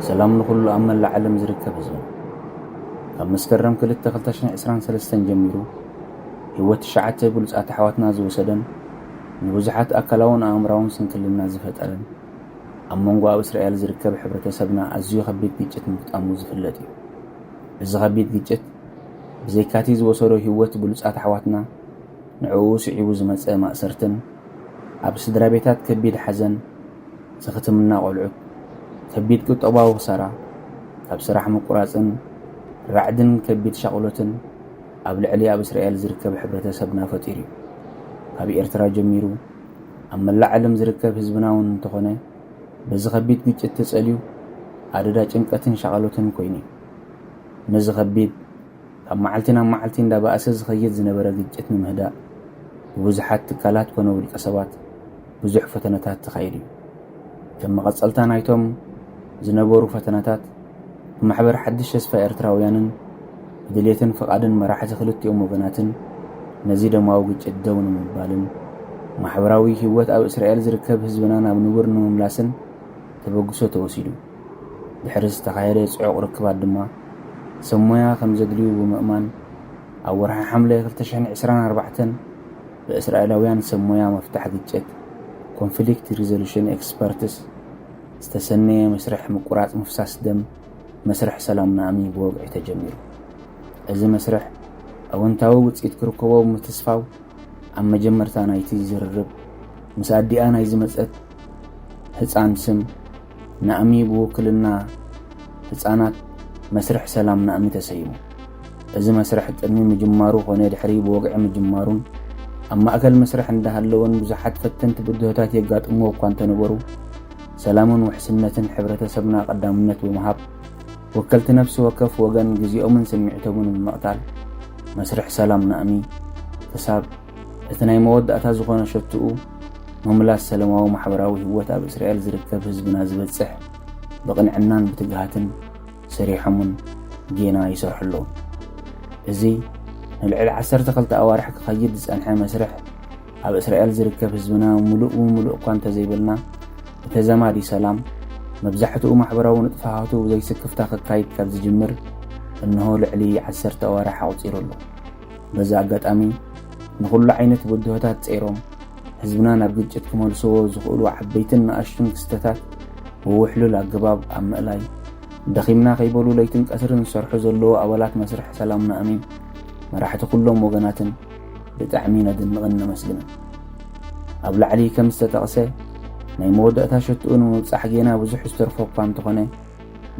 ሰላም ንኹሉ ኣብ መላእ ዓለም ዝርከብ ህዝቢ። ካብ መስከረም ክልተ ክልተ ሽሕን ዕስራን ሰለስተን ጀሚሩ ህይወት ትሽዓተ ብሉጻት ኣሕዋትና ዝወሰደን ንብዙሓት ኣካላውን ኣእምራውን ስንክልና ዝፈጠረን ኣብ መንጎ ኣብ እስራኤል ዝርከብ ሕብረተሰብና ኣዝዩ ከቢድ ግጭት ምፍጣሙ ዝፍለጥ እዩ። እዚ ከቢድ ግጭት ብዘይካቲ ዝወሰዶ ህይወት ብሉጻት ኣሕዋትና ንዕኡ ስዒቡ ዝመጸ ማእሰርትን ኣብ ስድራ ቤታት ከቢድ ሓዘን፣ ዝኽትምና ቆልዑት፣ ከቢድ ቁጠባዊ ክሳራ፣ ካብ ስራሕ ምቁራጽን ራዕድን ከቢድ ሻቕሎትን ኣብ ልዕሊ ኣብ እስራኤል ዝርከብ ሕብረተሰብና ፈጢሩ እዩ። ካብ ኤርትራ ጀሚሩ ኣብ መላእ ዓለም ዝርከብ ህዝብና እውን እንተኾነ በዚ ከቢድ ግጭት ተጸልዩ ኣደዳ ጭንቀትን ሻቐሎትን ኮይኑ እዩ። ነዚ ከቢድ ካብ መዓልቲ ናብ መዓልቲ እንዳበኣሰ ዝኸይድ ዝነበረ ግጭት ንምህዳእ ብብዙሓት ትካላት ኮነ ውልቀ ሰባት ብዙሕ ፈተነታት ተኻይዱ እዩ። ከም መቐጸልታ ናይቶም ዝነበሩ ፈተነታት ብማሕበር ሓድሽ ተስፋ ኤርትራውያንን ብድልየትን ፍቓድን መራሕቲ ክልቲኦም ወገናትን ነዚ ደማዊ ግጭት ደው ንምባልን ማሕበራዊ ህይወት ኣብ እስራኤል ዝርከብ ህዝብና ናብ ንቡር ንምምላስን ተበግሶ ተወሲዱ። ድሕሪ ዝተኻየደ ጽዑቕ ርክባት ድማ ሰብ ሞያ ከም ዘድልዩ ብምእማን ኣብ ወርሒ ሓምለ ክልተ ሽሕን ዕስራን ኣርባዕተን ብእስራኤላውያን ሰብ ሞያ ምፍታሕ ግጭት ኮንፍሊክት ሪዞሉሽን ኤክስፐርትስ ዝተሰነየ መስርሕ ምቁራጽ ምፍሳስ ደም መስርሕ ሰላም ናእሚ ብወግዒ ተጀሚሩ። እዚ መስርሕ ኣወንታዊ ውጽኢት ክርከቦ ብምትስፋው ኣብ መጀመርታ ናይቲ ዝርርብ ምስ ኣዲኣ ናይ ዝመጸት ህጻን ስም ናእሚ ብውክልና ህጻናት መስርሕ ሰላም ናእሚ ተሰይሙ። እዚ መስርሕ ቅድሚ ምጅማሩ ኮነ ድሕሪ ብወግዒ ምጅማሩን ኣብ ማእከል መስርሕ እንዳሃለወን ብዙሓት ፈተንቲ ብድሆታት የጋጥምዎ እኳ እንተነበሩ ሰላምን ውሕስነትን ሕብረተሰብና ቀዳምነት ብምሃብ ወከልቲ ነፍሲ ወከፍ ወገን ግዜኦምን ስምዒቶምን ብምቕታል መስርሕ ሰላም ናእሚ ክሳብ እቲ ናይ መወዳእታ ዝኾነ ሸትኡ ምምላስ ሰላማዊ ማሕበራዊ ህይወት ኣብ እስራኤል ዝርከብ ህዝብና ዝበጽሕ ብቕንዕናን ብትግሃትን ሰሪሖምን ጌና ይሰርሑ ኣለዉ። እዚ ንልዕሊ ዓሰርተ ክልተ ኣዋርሕ ክኸይድ ዝጸንሐ መስርሕ ኣብ እስራኤል ዝርከብ ህዝብና ምሉእ ብምሉእ እኳ እንተዘይበልና ብተዛማዲ ሰላም መብዛሕትኡ ማሕበራዊ ንጥፈታቱ ብዘይስክፍታ ክካይድ ካብ ዝጅምር እንሆ ልዕሊ ዓሰርተ ኣዋርሕ ኣቑጺሩ ኣሎ። በዚ ኣጋጣሚ ንኹሉ ዓይነት ብድሆታት ጸይሮም ህዝብና ናብ ግጭት ክመልስዎ ዝኽእሉ ዓበይትን ንኣሽቱን ክስተታት ብውሕሉል ኣገባብ ኣብ ምእላይ ደኺምና ከይበሉ ለይትን ቀትርን ዝሰርሑ ዘለዉ ኣባላት መስርሕ ሰላም ናእሚ መራሕቲ ኩሎም ወገናትን ብጣዕሚ ነድንቕን ነመስግንን። ኣብ ላዕሊ ከም ዝተጠቕሰ ናይ መወዳእታ ሸትኡ ንምብጻሕ ጌና ብዙሕ ዝተርፎ እኳ እንተኾነ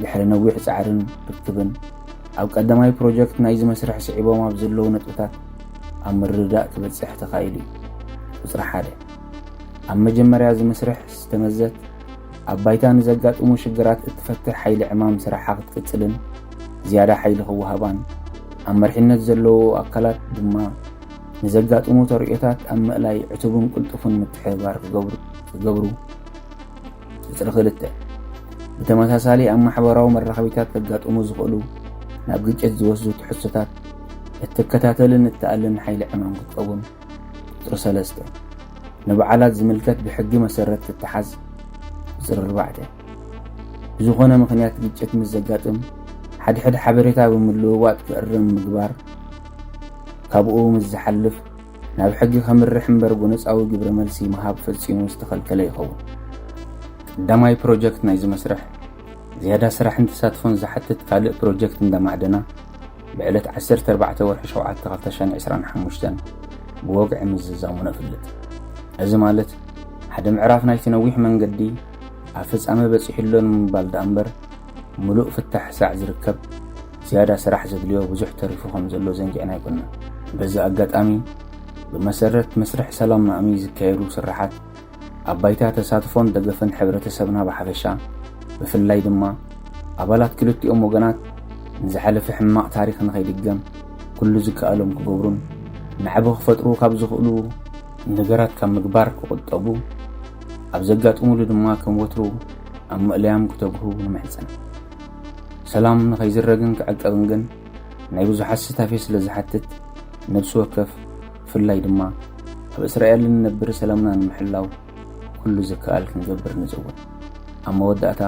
ድሕሪ ነዊሕ ጻዕርን ርክብን ኣብ ቀዳማይ ፕሮጀክት ናይዚ መስርሕ ስዒቦም ኣብ ዘለዉ ነጥብታት ኣብ ምርድዳእ ክበጽሕ ተኻኢሉ እዩ። ቁጽሪ ሓደ ኣብ መጀመርያ እዚ መስርሕ ዝተመዘት ኣብ ባይታ ንዘጋጥሙ ሽግራት እትፈትሕ ሓይሊ ዕማም ስራሓ ክትቅጽልን ዝያዳ ሓይሊ ክወሃባን ኣብ መሪሕነት ዘለዉ ኣካላት ድማ ንዘጋጥሙ ተርእዮታት ኣብ ምእላይ ዕቱብን ቅልጡፍን ምትሕብባር ክገብሩ ክገብሩ። ቁጽሪ ክልተ ብተመሳሳሊ ኣብ ማሕበራዊ መራኸቢታት ከጋጥሙ ዝኽእሉ ናብ ግጭት ዝወስዱ ትሕዝቶታት እትከታተልን እትኣልን ሓይሊ ዕማም ክትከውን። ቁጽሪ ሰለስተ ንበዓላት ዝምልከት ብሕጊ መሰረት ትተሓዝ። ቁጽሪ ኣርባዕተ ብዝኾነ ምኽንያት ግጭት ምስ ዘጋጥም ሓድሕድ ሓበሬታ ብምልውዋጥ ክእርም ምግባር፣ ካብኡ ምስ ዝሓልፍ ናብ ሕጊ ከምርሕ እምበር ጎነጻዊ ግብረ መልሲ ምሃብ ፈጺሙ ዝተኸልከለ ይኸውን። ቀዳማይ ፕሮጀክት ናይዚ መስርሕ ዝያዳ ስራሕን ተሳትፎን ዝሓትት ካልእ ፕሮጀክት እንዳማዕደና ብዕለት ዓሰርተ ኣርባዕተ ወርሒ ሸውዓተ ክልተ ሽሕን ዕስራን ሓሙሽተን ብወግዒ ምዝዛሙ ነፍልጥ። እዚ ማለት ሓደ ምዕራፍ ናይቲ ነዊሕ መንገዲ ኣብ ፍጻመ በጺሑ ኣሎ ንምባል ደኣ እምበር ምሉእ ፍታሕ ሳዕ ዝርከብ ዝያዳ ስራሕ ዘድልዮ ብዙሕ ተሪፉ ከም ዘሎ ዘንጊዕና ኣይኮንና። በዚ ኣጋጣሚ ብመሰረት መስርሕ ሰላም ናእሚ ዝካየዱ ስራሓት ኣብ ባይታ ተሳትፎን ደገፍን ሕብረተሰብና ብሓፈሻ ብፍላይ ድማ ኣባላት ክልቲኦም ወገናት ንዝሓለፈ ሕማቕ ታሪኽ ንኸይድገም ኩሉ ዝከኣሎም ክገብሩን ናዕቢ ክፈጥሩ ካብ ዝኽእሉ ነገራት ካብ ምግባር ክቑጠቡ ኣብ ዘጋጥሙሉ ድማ ከም ወትሩ ኣብ ምእለያም ክተግሁ ንምሕጸን። ሰላም ንኸይዝረግን ክዕቀብን ግን ናይ ብዙሓት ስታፌ ስለ ዝሓትት ነብሲ ወከፍ ብፍላይ ድማ ኣብ እስራኤል እንነብር ሰላምና ንምሕላው ኩሉ ዝከኣል ክንገብር ንጽውዕ። ኣብ መወዳእታ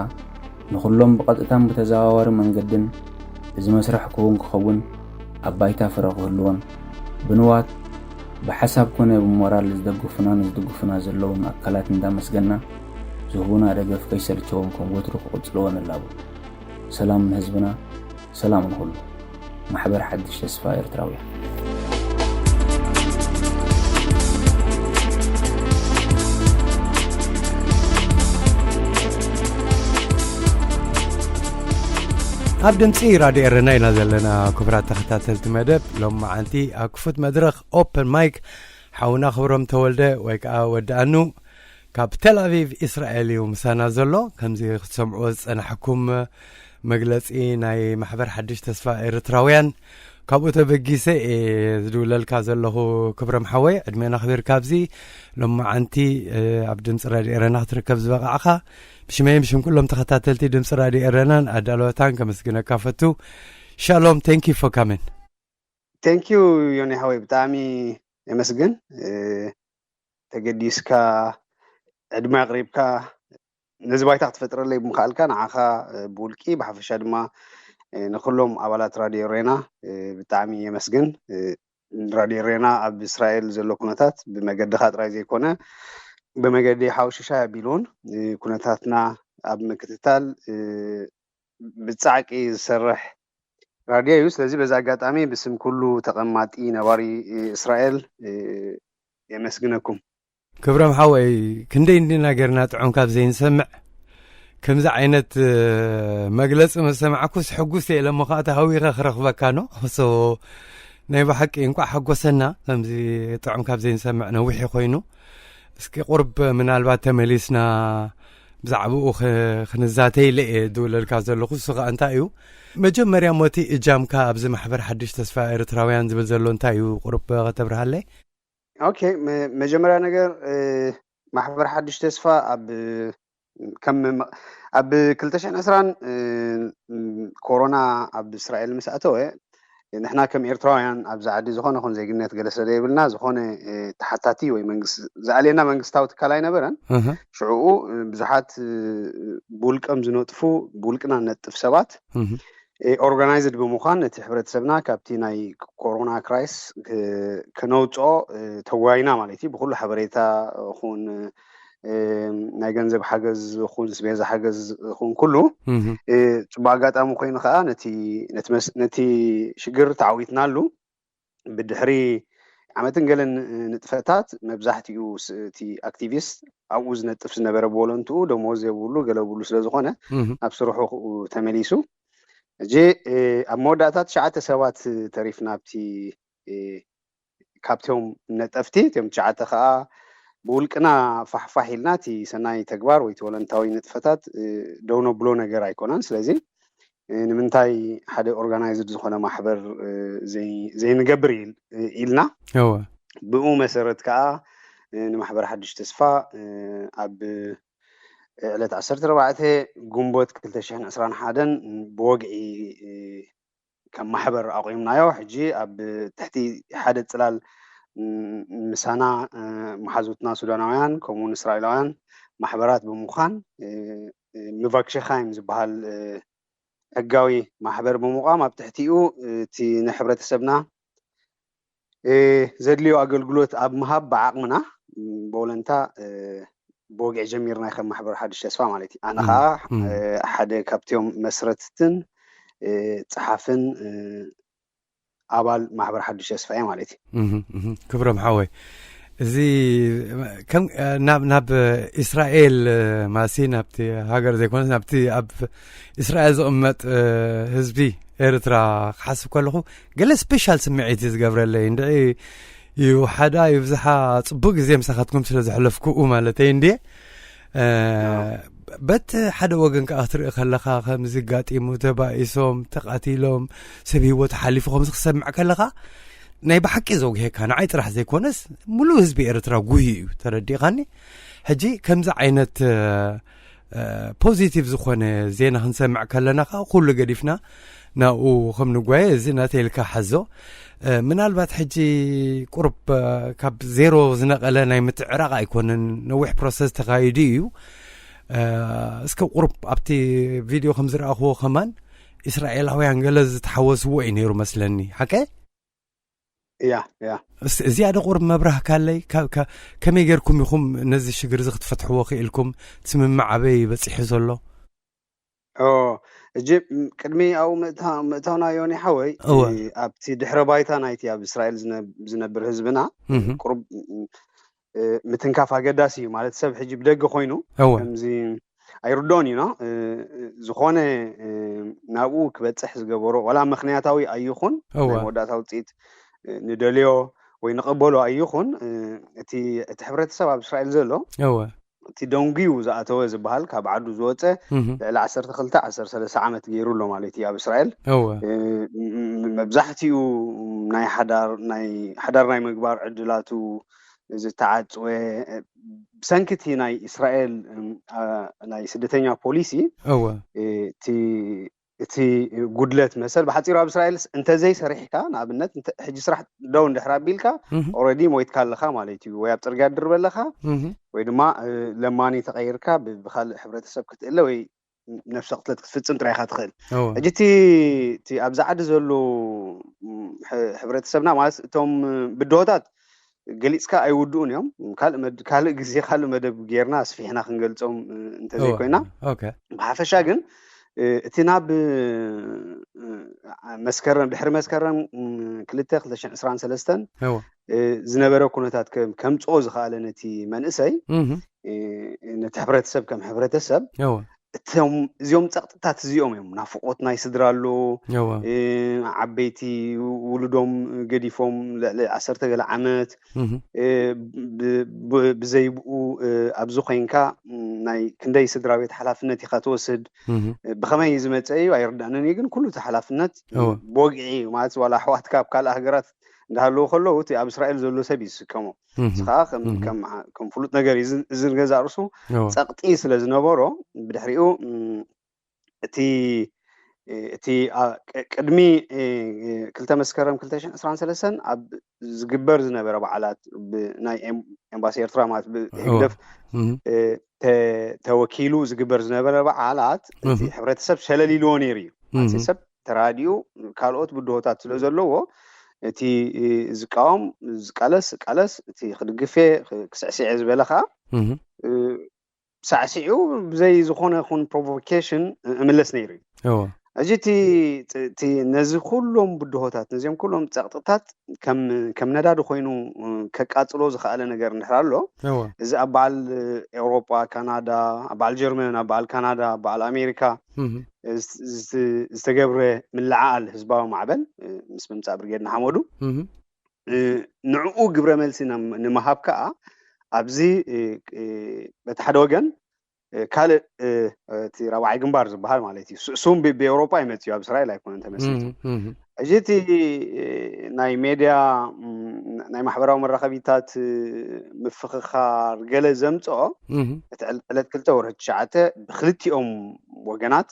ንኹሎም ብቐጥታን ብተዘዋዋሪ መንገድን እዚ መስርሕ ክውን ክኸውን ኣብ ባይታ ፍረ ክህልዎን፣ ብንዋት፣ ብሓሳብ ኮነ ብሞራል ዝደግፉናን ዝድግፉና ዘለውን ኣካላት እንዳመስገና፣ ዝህቡና ደገፍ ከይሰልቸዎም ከም ወትሩ ክቕጽልዎ ንላቦ። ሰላም ንህዝብና፣ ሰላም ንኹሉ። ማሕበር ሓድሽ ተስፋ ኤርትራውያን። ኣብ ድምፂ ራድዮ ኤረና ኢና ዘለና። ክቡራት ተኸታተልቲ መደብ፣ ሎም መዓንቲ ኣብ ክፉት መድረኽ ኦፕን ማይክ ሓውና ክብሮም ተወልደ ወይ ከዓ ወዲ ኣኑ ካብ ቴል ኣቪቭ እስራኤል እዩ ምሳና ዘሎ። ከምዚ ክትሰምዕዎ ዝጸናሕኩም መግለጺ ናይ ማሕበር ሓድሽ ተስፋ ኤርትራውያን፣ ካብኡ ተበጊሰ እየ ዝድውለልካ ዘለኹ። ክብሮም ሓወይ፣ ዕድሜና ኣኽቢርካ ኣብዚ ሎማዓንቲ፣ እ፣ ኣብ ድምፂ ራድዮ ኤረና ክትርከብ ዝበቓዕኻ፣ ብሽመይን ብሽም ኩሎም ተኸታተልቲ ድምፂ ራድዮ ኤረናን ኣዳለወታን ከመስግነካ ፈቱ። ሻሎም፣ thank you for coming። Thank you ዮኒ ሓወይ፣ ብጣዕሚ የመስግን። እ፣ ተገዲስካ፣ ዕድመ ኣቕሪብካ፣ ነዚ ባይታ ክትፈጥረለይ ብምኽኣልካ፣ ንዓኻ፣ እ፣ ብውልቂ፣ ብሓፈሻ ድማ፣ እ፣ ንኹሎም ኣባላት ራድዮ ኤረና፣ እ፣ ብጣዕሚ የመስግን። እ፣ ራድዮ ኤረና ኣብ እስራኤል ዘሎ ኩነታት ብመገድኻ ጥራይ ዘይኮነ፣ ብመገዲ ሓውሽሻይ ኣቢሉ እውን፣ እ፣ ኩነታትና ኣብ ምክትታል፣ እ፣ ብጻዕቂ ዝሰርሕ ራድዮ እዩ። ስለዚ በዚ ኣጋጣሚ ብስም ኩሉ ተቐማጢ ነባሪ፣ እ፣ እስራኤል፣ እ፣ የመስግነኩም። ክብሮም ሓወይ፣ ክንደይ እንዲና ጌርና ጥዑም ካብ ዘይንሰምዕ። ከምዚ ዓይነት፣ እ፣ መግለጺ ምስ ሰማዕኩስ ሕጉስ እየ ኢለ እሞ ከዓ ተሃዊኸ ክረኽበካ ኖ። So፣ ናይ ብሓቂ እንቋዕ ሓጎሰና፣ ከምዚ ጥዑም ካብ ዘይንሰምዕ ነዊሕ እዩ ኮይኑ። እስኪ ቁርብ ምናልባት ተመሊስና ብዛዕባኡ ክ-፣ ክንዛተይ ኢለ እየ ዝድውለልካ ዘለኹ። እሱ ከዓ እንታይ እዩ? መጀመርያ እሞ እቲ እጃምካ ኣብዚ ማሕበር ሓድሽ ተስፋ ኤርትራውያን ዝብል ዘሎ እንታይ እዩ? ቁርብ ከተብርሃለይ? ኦኬ፣ መ-፣ መጀመርያ ነገር፣ እ፣ ማሕበር ሓድሽ ተስፋ ኣብ፣ ከም መ-፣ ኣብ ክልተ ሽሕን ዕስራን፣ እ፣ ም፣ ኮሮና ኣብ እስራኤል ምስ ኣተወ፣ ንሕና ከም ኤርትራውያን ኣብዚ ዓዲ ዝኾነ ኹን ዜግነት ገለ ስለ ዘይብልና፣ ዝኾነ፣ እ፣ ተሓታቲ ወይ መንግስ-፣ ዝኣልየና መንግስታዊ ትካል ኣይነበረን። እህ። ሽዑኡ፣ እ፣ ብዙሓት፣ እ፣ ብውልቀም ዝነጥፉ፣ ብውልቅና ንነጥፍ ሰባት፣ እህ። እ፣ ኦርጋናይዝድ ብምዃን ነቲ ሕብረተሰብና ካብቲ ናይ ኮሮና ክራይስ ክ-፣ ከነውጽኦ፣ እ፣ ተጓይና ማለት እዩ። ብኹሉ ሓበሬታ ኹን፣ እ፣ ናይ ገንዘብ ሓገዝ ኹን፣ ስቤዛ ሓገዝ ኹን፣ ኩሉ፣ እህ። እ፣ ጽቡቕ ኣጋጣሚ ኮይኑ ከኣ ነቲ፣ ነቲ መስ-፣ ነቲ ሽግር ተዓዊትናሉ። ብድሕሪ ዓመትን ገለን ንጥፈታት፣ መብዛሕትኡ ስ-፣ እቲ ኣክቲቪስት ኣብኡ ዝነጥፍ ዝነበረ ብወለንትኡ ደሞዝ የብሉ፣ ገለ ብሉ ስለ ዝኾነ፣ እህ። ናብ ስርሑ ተመሊሱ። ሕጂ፣ እ፣ ኣብ መወዳእታ ትሽዓተ ሰባት ተሪፍና ኣብቲ፣ እ፣ ካብቶም ነጠፍቲ፣ እቶም ትሽዓተ ከኣ ብውልቅና ፋሕፋሕ ኢልና እቲ ሰናይ ተግባር ወይ እቲ ወለንታዊ ንጥፈታት፣ እ፣ ደው ነብሎ ነገር ኣይኮነን። ስለዚ፣ እ፣ ንምንታይ ሓደ ኦርጋናይዝድ ዝኾነ ማሕበር፣ እ፣ ዘይ-፣ ዘይንገብር ኢል-፣ እ፣ ኢልና፣ እወ። ብኡ መሰረት ከኣ፣ እ፣ ንማሕበር ሓድሽ ተስፋ፣ እ፣ ኣብ ዕለት ዓሰርተ ኣርባዕተ ጉንቦት ክልተ ሽሕን ዕስራን ሓደን ብወግዒ፣ እ፣ ከም ማሕበር ኣቑምናዮ። ሕጂ ኣብ ትሕቲ ሓደ ጽላል፣ ም-፣ ምሳና፣ እ፣ መሓዙትና ሱዳናውያን ከምኡውን እስራኤላውያን ማሕበራት ብምዃን፣ እ፣ እ፣ ምቫክሸኻይም ዝበሃል፣ እ፣ ሕጋዊ ማሕበር ብምቋም፣ ኣብ ትሕቲኡ፣ እ፣ እቲ ንሕብረተሰብና፣ እ፣ ዘድልዮ ኣገልግሎት ኣብ ምሃብ ብዓቕምና፣ ም፣ ብወለንታ፣ እ፣ ብወግዒ ጀሚርና ከም ማሕበር ሓድሽ ተስፋ ማለት እዩ። ኣነ ም፣ ከኣ፣ ም። እ፣ ሓደ ካብቲኦም መስረትትን፣ እ፣ ጸሓፍን፣ እ፣ ኣባል ማሕበር ሓድሽ ተስፋ እየ ማለት እዩ። እህ፣ እህ። ክብሮም ሓወይ፣ እዚ ከም፣ ናብ፣ ናብ እስራኤል፣ ማሲ ናብቲ ሃገር ዘይኮነስ ናብቲ ኣብ እስራኤል ዝቕመጥ፣ እ፣ ህዝቢ ኤርትራ ክሓስብ ከለኹ፣ ገለ ስፔሻል ስምዒት እዩ ዝገብረለይ። እንድዒ ይውሓዳ ይብዝሓ ጽቡቕ ግዜ ምሳኻትኩም ስለ ዘሕለፍኩኡ ማለተይ እንድየ። እ፣ ኣዎ። በቲ ሓደ ወገን ከኣ ክትርኢ ከለኻ፣ ከምዚ ጋጢሙ፣ ተባኢሶም፣ ተቓቲሎም፣ ሰብ ህይወቱ ሓሊፉ ከምዚ ክትሰምዕ ከለኻ፣ ናይ ብሓቂ ዘጉሄካ፣ ንዓይ ጥራሕ ዘይኮነስ፣ ሙሉእ ህዝቢ ኤርትራ ጉሂ እዩ፣ ተረዲእኻኒ? ሕጂ ከምዚ ዓይነት፣ እ፣ እ፣ ፖዚቲቭ ዝኾነ ዜና ክንሰምዕ ከለና ከኣ፣ ኩሉ ገዲፍና ናብኡ ከም ንጓየ፣ እዚ ናተይ ኢልካ ሓዞ። እ፣ ምናልባት ሕጂ ቁሩብ፣ እ፣ ካብ ዜሮ ዝነቐለ ናይ ምትዕራቕ ኣይኮነን፣ ነዊሕ ፕሮሰስ ተኻይዱ እዩ። እስከ ቁሩብ ኣብቲ ቪድዮ ከም ዝረኣኽዎ ከማን እስራኤላውያን ገለ ዝተሓወስዎ እዩ ነይሩ መስለኒ። ሓቀ? እያ እያ። እዚኣ ደ ቁሩብ መብራህ ካለይ፣ ከመይ ጌርኩም ኢኹም ነዚ ሽግር እዚ ክትፈትሕዎ ክኢልኩም? ስምምዕ ኣበይ በፂሑ ዘሎ? እጂ ቅድሚ ኣብኡ ምእታውና፣ ዮኒ ሓወይ፣ ኣብቲ ድሕረ ባይታ ናይቲ ኣብ እስራኤል ዝነብር ህዝብና ቁሩብ ምትንካፍ ኣገዳሲ እዩ። ማለት ሰብ ሕጂ ብደገ ኮይኑ ከምዚ ኣይርድኦን እዩ። ዝኾነ ናብኡ ክበፅሕ ዝገበሮ ዋላ ምኽንያታዊ ኣይኹን፣ ናይ መወዳእታ ውፅኢት ንደልዮ ወይ ንቐበሎ ኣይኹን፣ እቲ ሕብረተሰብ ኣብ እስራኤል ዘሎ እቲ ደንጉዩ ዝኣተወ ዝበሃል ካብ ዓዱ ዝወፀ ልዕሊ ዓሰርተ ክልተ ዓሰርተ ሰለስተ ዓመት ገይሩ ኣሎ ማለት እዩ ኣብ እስራኤል። መብዛሕትኡ ናይ ሓዳር ናይ ምግባር ዕድላቱ ዝተዓፅወ ብሰንኪ እቲ ናይ እስራኤል ናይ ስደተኛ ፖሊሲ እቲ ጉድለት መሰል ብሓፂሩ ኣብ እስራኤልስ እንተዘይ ሰሪሕካ፣ ንኣብነት ሕጂ ስራሕ ደው እንድሕር ኣቢልካ ኦረዲ ሞይትካ ኣለኻ ማለት እዩ። ወይ ኣብ ፅርግያ ድርበ ኣለኻ ወይ ድማ ለማኒ ተቐይርካ ብካልእ ሕብረተሰብ ክትእለ ወይ ነፍሰ ቅትለት ክትፍፅም ጥራይካ ትኽእል። ሕጂ እቲ ኣብዚ ዓዲ ዘሎ ሕብረተሰብና ማለት እቶም ብድሆታት ገሊፅካ ኣይውድኡን እዮም። ካልእ ግዜ ካልእ መደብ ጌርና ኣስፊሕና ክንገልፆም እንተዘይኮይና፣ ብሓፈሻ ግን እቲ ናብ መስከረም ድሕሪ መስከረም ክልተ ክልተ ሽሕን ዕስራን ሰለስተን ዝነበረ ኩነታት ከምፅኦ ዝኸኣለ ነቲ መንእሰይ ነቲ ሕብረተሰብ ከም ሕብረተሰብ እቶም እዚኦም ፀቕጥታት እዚኦም እዮም። ናፍቆት ናይ ስድራ ኣሎ፣ ዓበይቲ ውሉዶም ገዲፎም ልዕሊ ዓሰርተ ገለ ዓመት ብዘይብኡ ኣብዚ ኮይንካ ናይ ክንደይ ስድራ ቤት ሓላፍነት ኢካ ትወስድ። ብከመይ ዝመፀ እዩ ኣይርዳእንን እዩ፣ ግን ኩሉ እቲ ሓላፍነት ብወግዒ ማለት ዋላ ኣሕዋትካ ኣብ ካልእ ሃገራት እንዳሃለዉ ከለዉ እቲ ኣብ እስራኤል ዘሎ ሰብ እዩ ዝስከሞ። እዚ ከዓ ከም ፍሉጥ ነገር እዩ። እዚ ገዛ ርሱ ፀቕጢ ስለ ዝነበሮ ብድሕሪኡ እቲ እቲ ቅድሚ ክልተ መስከረም ክልተ ሽሕን ዕስራን ሰለስተን ኣብ ዝግበር ዝነበረ በዓላት ናይ ኤምባሲ ኤርትራ ማለት ብህግደፍ ተወኪሉ ዝግበር ዝነበረ በዓላት እቲ ሕብረተሰብ ሸለል ኢልዎ ነይሩ እዩ። ሰብ ተራዲኡ ካልኦት ብድሆታት ስለ ዘለዎ እቲ ዝቃወም ዝቃለስ ቃለስ፣ እቲ ክድግፌ ክስዕስዐ ዝበለ ከዓ ሳዕሲዑ ብዘይ ዝኾነ ይኹን ፕሮቮኬሽን እምለስ ነይሩ እዩ። እጂ እቲ ነዚ ኩሎም ብድሆታት ነዚኦም ኩሎም ፀቕጥታት ከም ነዳዲ ኮይኑ ከቃፅሎ ዝኸኣለ ነገር እንድሕር ኣሎ፣ እዚ ኣብ በዓል ኤውሮጳ፣ ካናዳ፣ ኣብ በዓል ጀርመን፣ ኣብ በዓል ካናዳ፣ ኣብ በዓል ኣሜሪካ ዝተገብረ ምልዓዓል ህዝባዊ ማዕበል ምስ ምምፃእ ብርጌድ ንሓመዱ ንዕኡ ግብረ መልሲ ንምሃብ ከዓ ኣብዚ በቲ ሓደ ወገን ካልእ እቲ ራብዓይ ግንባር ዝበሃል ማለት እዩ። እሱም ብኤውሮጳ ይመፅዩ፣ ኣብ እስራኤል ኣይኮነን ተመስሪቱ። ሕጂ እቲ ናይ ሜድያ ናይ ማሕበራዊ መራኸቢታት ምፍኽኻር ገለ ዘምፅኦ እቲ ዕለት ክልተ ወርሒ ትሽዓተ ብክልቲኦም ወገናት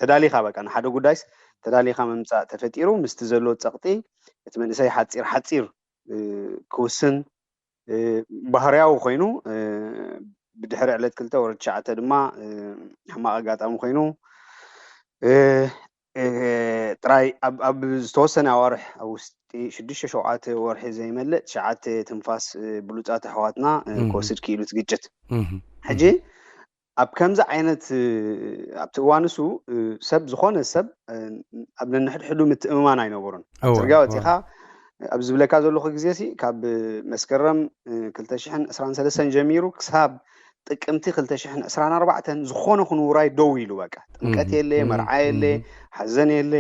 ተዳሊኻ በቃ ንሓደ ጉዳይስ ተዳሊኻ ምምፃእ ተፈጢሩ ምስቲ ዘሎ ፀቕጢ እቲ መንእሰይ ሓፂር ሓፂር ክውስን ባህርያዊ ኮይኑ ብድሕሪ ዕለት ክልተ ወርሒ ትሽዓተ ድማ ሕማቕ ኣጋጣሚ ኮይኑ ጥራይ ኣብ ዝተወሰነ ኣዋርሕ ኣብ ውሽጢ ሽዱሽተ ሸውዓተ ወርሒ ዘይመልእ ትሽዓተ ትንፋስ ብሉፃት ኣሕዋትና ክወስድ ክኢሉ እቲ ግጭት። ሕጂ ኣብ ከምዚ ዓይነት ኣብቲ እዋን እሱ ሰብ ዝኾነ ሰብ ኣብ ነንሕድሕዱ ምትእምማን ኣይነበሩን። ኣብ ፅርግያ ወፂኻ ኣብ ዝብለካ ዘለኹ ግዜ ሲ ካብ መስከረም ክልተ ሽሕን ዕስራን ሰለስተን ጀሚሩ ክሳብ ጥቅምቲ ክልተ ሽሕን ዕስራን ኣርባዕተን ዝኾነ ክንውራይ ደው ኢሉ በቃ ጥምቀት የለ፣ መርዓ የለ፣ ሓዘን የለ።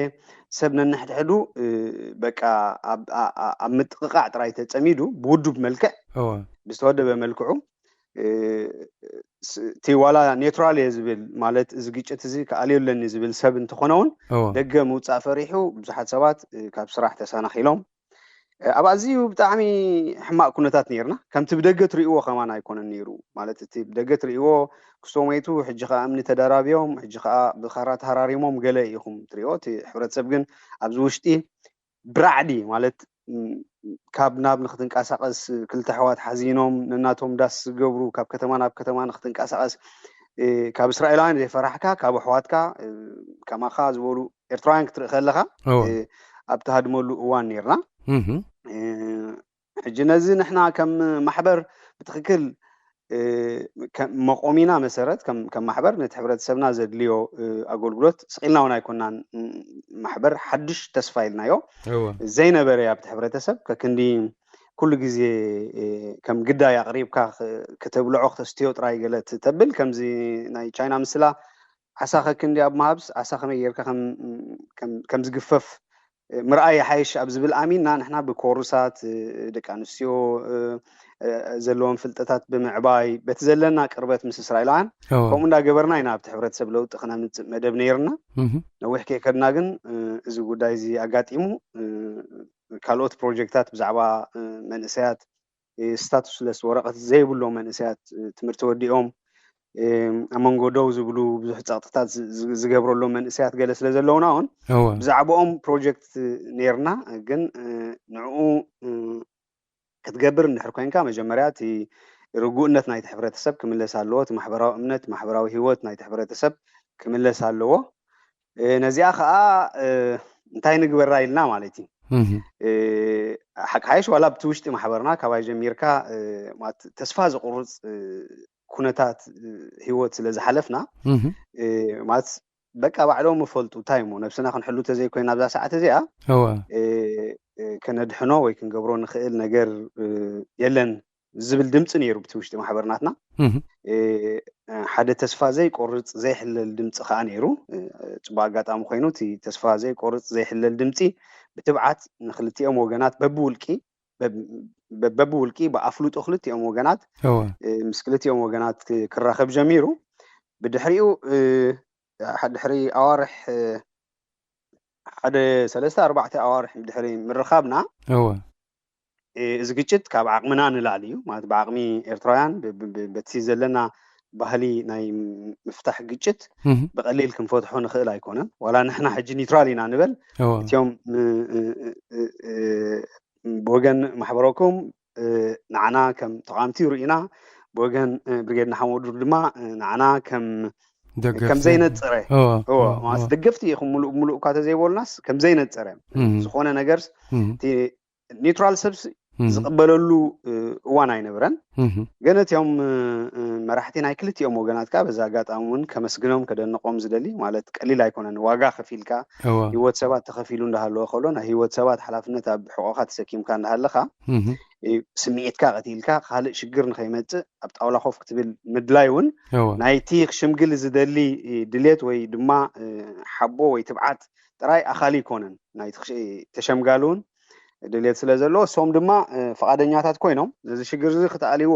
ሰብ ነንሕድሕዱ በቃ ኣብ ምጥቕቓዕ ጥራይ ተፀሚዱ ብውዱብ መልክዕ ብዝተወደበ መልክዑ እቲ ዋላ ኔትራል እየ ዝብል ማለት እዚ ግጭት እዚ ክኣልዮ ኣለኒ ዝብል ሰብ እንተኾነ እውን ደገ ምውፃእ ፈሪሑ ብዙሓት ሰባት ካብ ስራሕ ተሰናኺሎም ኣብ ኣዝዩ ብጣዕሚ ሕማቕ ኩነታት ነይርና። ከምቲ ብደገ ትርእይዎ ከማን ኣይኮነን ነይሩ። ማለት እቲ ብደገ ትርእይዎ ክስቶ ሞይቱ፣ ሕጂ ከዓ እምኒ ተደራብዮም፣ ሕጂ ከዓ ብኻራ ተሃራሪሞም ገለ ኢኹም ትርእይዎ። እቲ ሕብረተሰብ ግን ኣብዚ ውሽጢ ብራዕዲ ማለት ካብ ናብ ንክትንቀሳቐስ ክልተ ኣሕዋት ሓዚኖም ነናቶም ዳስ ዝገብሩ ካብ ከተማ ናብ ከተማ ንክትንቀሳቐስ እ፣ ካብ እስራኤላውያን ዘይፈራሕካ፣ ካብ ኣሕዋትካ፣ እ፣ ከማኻ ዝበሉ ኤርትራውያን ክትርኢ ከለኻ፣ እወ። እ፣ ኣብ ትሃድመሉ እዋን ነይርና። እህ። እ፣ ሕጂ ነዚ ንሕና ከም ማሕበር ብትኽክል፣ እ፣ ከም መቆሚና መሰረት ከም ከም ማሕበር ነቲ ሕብረተሰብና ዘድልዮ፣ እ፣ ኣገልግሎት ስቕ ኢልና እውን ኣይኮናን፣ እ፣ ማሕበር ሓድሽ ተስፋ ኢልናዮ። እወ። ዘይነበረ ኣብቲ ሕብረተሰብ ከክንዲ ኩሉ ግዜ፣ እ፣ ከም ግዳይ ኣቕሪብካ ክ-፣ ከተብልዖ ክተስትዮ ጥራይ ገለ ት-፣ ተብል ከምዚ ናይ ቻይና ምስላ ዓሳ ከክንዲ ኣብ ምሃብስ ዓሳ ከመይ ጌርካ ከም ከም ከም ዝግፈፍ ምርኣይ ይሓይሽ ኣብ ዝብል ኣሚንና ንሕና ብኮርሳት፣ እ፣ ደቂ ኣንስትዮ፣ እ፣ እ፣ ዘለዎም ፍልጠታት ብምዕባይ በቲ ዘለና ቅርበት ምስ እስራኤላውያን እወ። ከምኡ እንዳገበርና ኢና ኣብቲ ሕብረተሰብ ለውጢ ክነምፅእ መደብ ነይርና። እህ። ነዊሕ ከይከድና ግን፣ እ፣ እዚ ጉዳይ እዚ ኣጋጢሙ፣ እ፣ ካልኦት ፕሮጀክታት ብዛዕባ፣ እ፣ መንእሰያት፣ እ፣ ስታቱስለስ ወረቐት ዘይብሎም መንእሰያት፣ እ፣ ትምህርቲ ወዲኦም፣ እ፣ ኣብ መንጎ ደው ዝብሉ ብዙሕ ጸቕጥታት ዝ-፣ ዝ-፣ ዝገብረሎም መንእሰያት ገለ ስለ ዘለውና እውን እወ። ብዛዕባኦም ፕሮጀክት ነይርና። ግን፣ እ፣ ንዕኡ፣ እ፣ ክትገብር እንድሕር ኮይንካ መጀመርያ እቲ ርጉእነት ናይቲ ሕብረተሰብ ክምለስ ኣለዎ። እቲ ማሕበራዊ እምነት፣ ማሕበራዊ ህይወት ናይቲ ሕብረተሰብ ክምለስ ኣለዎ። እ፣ ነዚኣ ከዓ፣ እ፣ እንታይ ንግበራ ኢልና ማለት እዩ። እህ። እ፣ ሓቂ ሓይሽ ዋላ ኣብቲ ውሽጢ ማሕበርና ካባይ ጀሚርካ፣ እ፣ ማለት ተስፋ ዝቁርፅ፣ እ፣ ኩነታት፣ እ፣ ህይወት ስለ ዝሓለፍና፣ እህ። እ፣ ማለት በቃ ባዕሎም ይፈልጡ እንታይ እሞ ነብስና ክንሕሉ ተዘይኮይና ኣብዛ ሰዓት እዚኣ፣ እወ። እ፣ እ፣ ከነድሕኖ ወይ ክንገብሮ ንኽእል ነገር፣ እ፣ የለን ዝብል ድምፂ ነይሩ ብቲ ውሽጢ ማሕበርናትና። እህ። እ፣ ሓደ ተስፋ ዘይቆርፅ ዘይሕለል ድምፂ ከዓ ነይሩ። እ፣ ፅቡቅ ኣጋጣሚ ኮይኑ እቲ ተስፋ ዘይቆርፅ ዘይሕለል ድምፂ ብትብዓት ንክልቲኦም ወገናት በብውልቂ በብ-፣ በብ-፣ በብውልቂ ብኣፍልጦ ክልቲኦም ወገናት፣ እወ። እ፣ ምስ ክልቲኦም ወገናት ክ-፣ ክራኸብ ጀሚሩ። ብድሕሪኡ፣ እ፣ ሓ-፣ ድሕሪ ኣዋርሕ፣ እ፣ ሓደ ሰለስተ ኣርባዕተ ኣዋርሕ ድሕሪ ምርኻብና፣ እወ። እ፣ እዚ ግጭት ካብ ዓቕምና ንላዕሊ እዩ። ማለት ብዓቕሚ ኤርትራውያን ብ-፣ ብ-፣ ብ-፣ በቲ ዘለና ባህሊ ናይ ም-፣ ምፍታሕ ግጭት እህ። ብቐሊል ክንፈትሖ ንኽእል ኣይኮነን። ዋላ ንሕና ሕጂ ኒውትራል ኢና ንበል፣ እወ። እቲኦም ም-፣ እ-፣ እ-፣ እ-፣ ብወገን ማሕበረኩም፣ እ፣ ንዓና ከም ተቓምቲ ርኢና፣ ብወገን፣ እ፣ ብርጌድ ንሓመዱ ድማ፣ እ፣ ንዓና ከም ደገፍቲ። ከም ዘይነጸረ። እወ፣ እወ፣ እወ፣ ማለት እወ። ደገፍቲ ኢኹም ሙሉእ ሙሉእ እኳ ተዘይበሉናስ ከም ዘይነጸረ። እም። ዝኾነ ነገርስ እም። እቲ ኒውትራል ሰብስ እም። ዝቕበለሉ፣ እ፣ እዋን ኣይነበረን። እም። ግን እቲኦም፣ እ፣ እ፣ መራሕቲ ናይ ክልቲኦም ወገናት ከኣ በዚ ኣጋጣሚ እውን ከመስግኖም ከደንቖም ዝደሊ፣ ማለት ቀሊል ኣይኮነን። ዋጋ ከፊልካ፣ እወ። ህይወት ሰባት ተኸፊሉ እንዳሃለወ ከሎ ናይ ህይወት ሰባት ሓላፍነት ኣብ ሕቖኻ ተሰኪምካ እንዳሃለኻ፣ እም። እ፣ ስምዒትካ ቀቲልካ ካልእ ሽግር ንኸይመጽእ ኣብ ጣውላ ኮፍ ክትብል ምድላይ እውን እወ። ናይቲ ክሽምግል ዝደሊ፣ እ፣ ድሌት ወይ ድማ፣ እ፣ ሓቦ ወይ ትብዓት ጥራይ ኣኻሊ ኣይኮነን። ናይቲ ክሽ-፣ ተሸምጋሊ እውን ድሌት ስለ ዘለዎ እሶም ድማ፣ እ፣ ፍቓደኛታት ኮይኖም ነዚ ሽግር እዚ ክትኣልይዎ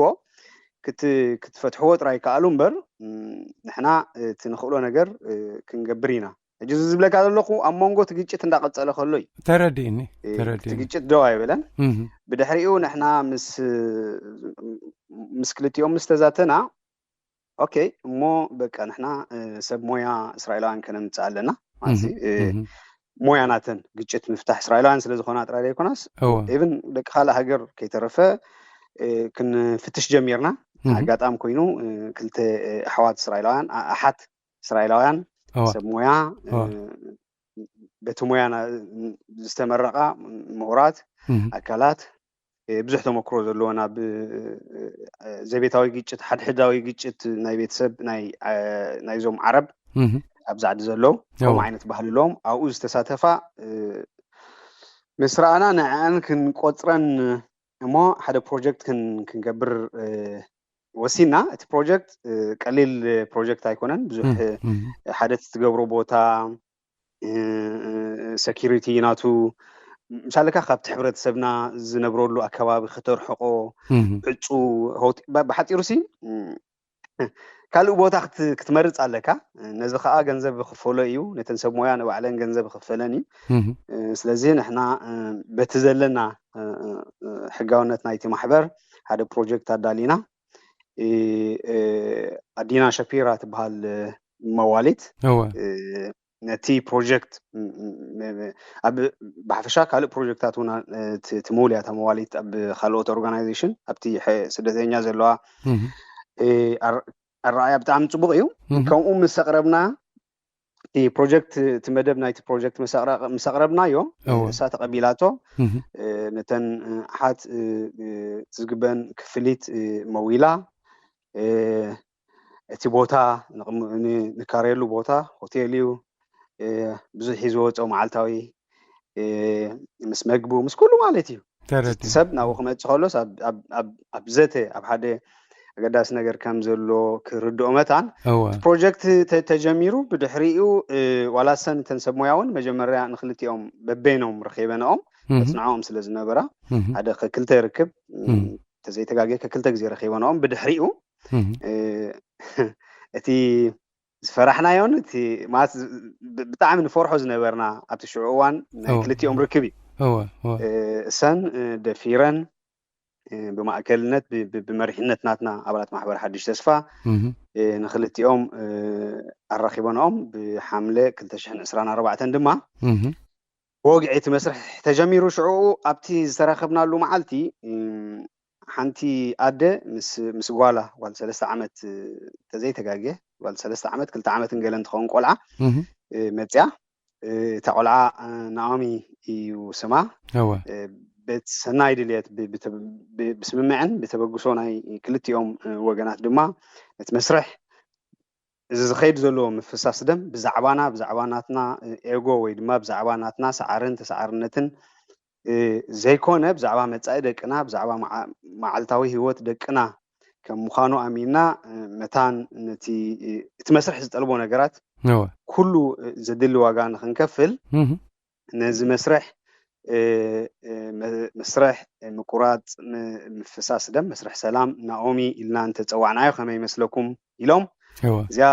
ክት-፣ ክትፈትሕዎ ጥራይ ከኣሉ እምበር፣ እም፣ ንሕና እቲ ንኽእሎ ነገር፣ እ፣ ክንገብር ኢና። ሕጂ እዚ ዝብለካ ዘለኹ ኣብ መንጎ እቲ ግጭት እንዳቐጸለ ከሎ እዩ። ተረዲእኒ፣ እ፣ እቲ ተረዲእኒ። ግጭት ደው ኣይበለን። እም። ብድሕሪኡ ንሕና ምስ፣ ምስ ክልቲኦም ምስ ተዛተና፣ ኦኬ፣ እሞ በቃ ንሕና፣ እ፣ ሰብ ሞያ እስራኤላውያን ከነምጽእ ኣለና። ማለት፣ እም። እ፣ እም። ሞያ ናተን ግጭት ምፍታሕ እስራኤላውያን ስለ ዝኾና ጥራይ ዘይኮናስ፣ እወ። ኢቭን ደቂ ካልእ ሃገር ከይተረፈ፣ እ፣ ክንፍትሽ ጀሚርና። እም። ኣጋጣሚ ኮይኑ፣ እ፣ ክልተ፣ እ፣ ኣሕዋት እስራኤላውያን፣ ኣ-፣ ኣሓት እስራኤላውያን እወ። ሰብ ሞያ፣ እ፣ እወ። በቲ ሞያ ና-፣ ዝተመረቓ ምሁራት እም። ኣካላት፣ እ፣ ብዙሕ ተመክሮ ዘለወን ኣብ፣ እ፣ እ፣ ዘቤታዊ ግጭት፣ ሓድሕዳዊ ግጭት ናይ ቤተሰብ፣ ናይ፣ እ፣ ናይዞም ዓረብ እም። ኣብዚ ዓዲ ዘለዉ ከምኡ እወ። ዓይነት ባህሊ ኣለዎም። ኣብኡ ዝተሳተፋ፣ እ፣ ምስ ረኣና ንዕኣን ክንቆጽረን እሞ ሓደ ፕሮጀክት ክን-፣ ክንገብር፣ እ፣ ወሲና። እቲ ፕሮጀክት፣ እ፣ ቀሊል ፕሮጀክት ኣይኮነን። ብዙሕ፣ እም። እ፣ እም። ሓደ እቲ ትገብሮ ቦታ፣ እ፣ እ፣ ሰኪሪቲ ናቱ፣ ምሳሌ ካብቲ ሕብረተሰብና ዝነብረሉ ኣከባቢ ከተርሕቆ፣ እም። ዕጹ፣ ሆት-፣ ብ-፣ ብሓጺሩ ሲ፣ እም፣ ካልእ ቦታ ክት-፣ ክትመርጽ ኣለካ። ነዚ ከኣ ገንዘብ ክፈሎ እዩ። ነተን ሰብ ሞያ ንባዕለን ገንዘብ ክፈለን እዩ። እም። እ፣ ስለዚ ንሕና፣ እ፣ በቲ ዘለና፣ እ፣ እ፣ እ፣ ሕጋውነት ናይቲ ማሕበር ሓደ ፕሮጀክት ኣዳሊና። እ፣ እ፣ ኣዲና ሸፒራ ትበሃል፣ እ፣ መዋሊት፣ እወ። እ፣ ነቲ ፕሮጀክት፣ ም-፣ ም-፣ ም-፣ ኣብ ብሓፈሻ ካልእ ፕሮጀክታት እውን፣ እ፣ ት-፣ ትመውል እያ እታ መዋሊት ኣብ ካልኦት ኦርጋናይዜሽን፣ ኣብቲ ሐ-፣ ስደተኛ ዘለዋ፣ እም። እ፣ ኣር-፣ ኣረኣያ ብጣዕሚ ጽቡቕ እዩ። ከምኡ ምስ ኣቕረብና እቲ ፕሮጀክት እቲ መደብ ናይቲ ፕሮጀክት ምስ ኣቕረብናዮ፣ እሳ ተቐቢላቶ። ነተን ኣሓት ዝግበን ክፍሊት መዊላ፣ እቲ ቦታ ንካረየሉ ቦታ ሆቴል እዩ። ብዙሕ ሒዝዎ ወፀው መዓልታዊ ምስ መግቡ ምስ ኩሉ ማለት እዩ። እቲ ሰብ ናብኡ ክመፅእ ከሎስ ኣብ ዘተ ኣብ ሓደ ኣገዳሲ ነገር ከም ዘሎ ክርድኦ መታን ፕሮጀክት ተጀሚሩ። ብድሕሪኡ ዋላ ሰን እተን ሰብ ሞያ እውን መጀመርያ ንክልቲኦም በበይኖም ረኪበንኦም መፅናዕኦም ስለ ዝነበራ ሓደ ከክልተ ርክብ ተዘይተጋጌ ከክልተ ግዜ ረኪበንኦም። ብድሕሪኡ እቲ ዝፈራሕናዮን እቲ ማለት ብጣዕሚ ንፈርሖ ዝነበርና ኣብቲ ሽዑ እዋን ናይ ክልቲኦም ርክብ እዩ። እሰን ደፊረን ብማእከልነት ብመሪሕነት ናትና ኣባላት ማሕበር ሓድሽ ተስፋ ንክልቲኦም ኣራኪበንኦም ብሓምለ ክልተ ሽሕን ዕስራን ኣርባዕተን ድማ ብወግዒ እቲ መስርሕ ተጀሚሩ። ሽዑ ኣብቲ ዝተራኸብናሉ መዓልቲ ሓንቲ ኣደ ምስ ጓላ ጓል ሰለስተ ዓመት ተዘይተጋግየ ጓል ሰለስተ ዓመት ክልተ ዓመትን ገለን ትኸውን ቆልዓ መፅያ። እታ ቆልዓ ናኦሚ እዩ ስማ። ቤት ሰናይ ድልየት ብስምምዕን ብተበግሶ ናይ ክልቲኦም ወገናት ድማ ነቲ መስርሕ እዚ ዝኸይድ ዘሎ ምፍሳስ ደም ብዛዕባና ብዛዕባ ናትና ኤጎ ወይ ድማ ብዛዕባ ናትና ሰዓርን ተሰዓርነትን ዘይኮነ ብዛዕባ መፃኢ ደቅና ብዛዕባ መዓልታዊ ህይወት ደቅና ከም ምዃኑ ኣሚንና መታን ነቲ እቲ መስርሕ ዝጠልቦ ነገራት ኩሉ ዘድሊ ዋጋ ንክንከፍል ነዚ መስርሕ መስርሕ ምቁራፅ ምፍሳስ ደም መስርሕ ሰላም ናኦሚ ኢልና እንተፀዋዕናዮ ከመይ ይመስለኩም ኢሎም። እዚኣ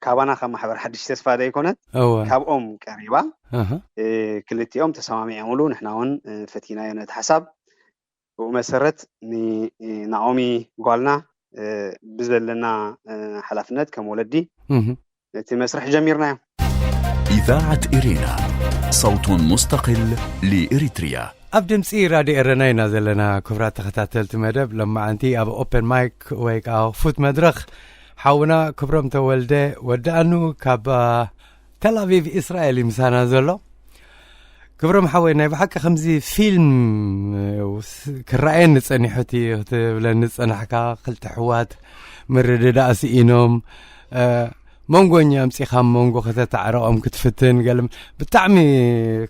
ካባና ካብ ማሕበር ሓድሽ ተስፋ ዘይኮነት ካብኦም ቀሪባ። ክልቲኦም ተሰማሚዖምሉ ንሕና እውን ፈቲናዮ ነቲ ሓሳብ። ብኡ መሰረት ንናኦሚ ጓልና ብዘለና ሓላፍነት ከም ወለዲ ነቲ መስርሕ ጀሚርናዮ። إذاعة إرينا، صوت مستقل لإريتريا. ኣብ ድምፂ ራድዮ ኤረና ኢና ዘለና። ክቡራት ተኸታተልቲ መደብ፣ ሎማዓንቲ ኣብ ኦፐን ማይክ ወይ ከዓ ክፉት መድረኽ ሓውና ክብሮም ተወልደ ወዳእኑ ካብ ተላቪቭ እስራኤል እዩ ምሳና ዘሎ። ክብሮም ሓወይ፣ ናይ ብሓቂ ከምዚ ፊልም ክረኣየኒ ጸኒሑ እቲ ክትብለኒ ዝጸናሕካ፣ ክልተ ኣሕዋት ምርድዳእ ስኢኖም መንጎኛ ኣምጺኻ መንጎ ከተተዓርቖም ክትፍትን ገለ ብጣዕሚ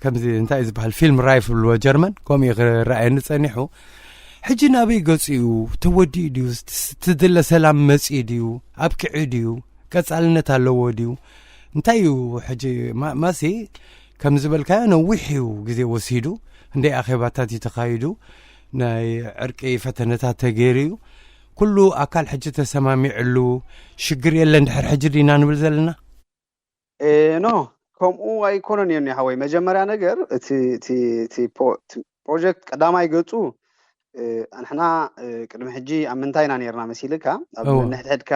ከምዚ እንታይ እዩ ዝበሃል ፊልም ራይፍ ብልዎ ጀርመን ከምኡ እዩ ክረኣየኒ ጸኒሑ። ሕጂ ናበይ ገጹ እዩ? ተወዲኡ ድዩ? ትድለ ሰላም መጺኡ ድዩ? ኣብቂዑ ድዩ? ቀጻልነት ኣለዎ ድዩ? እንታይ እዩ ሕጂ ማሲ ከም ዝበልካዮ ነዊሕ እዩ ግዜ ወሲዱ። ክንደይ ኣኼባታት እዩ ተኻይዱ። ናይ ዕርቂ ፈተነታት ተገይሩ እዩ። ኩሉ ኣካል ሕጂ ተሰማሚዕሉ ሽግር የለን ድሕር ሕጂ ዲና ንብል ዘለና? ኖ ከምኡ ኣይኮነን እዩ ሓወይ። መጀመርያ ነገር እቲ ፕሮጀክት ቀዳማይ ገፁ ንሕና ቅድሚ ሕጂ ኣብ ምንታይ ኢና ነርና መሲልካ ኣብ ነንሕድሕድካ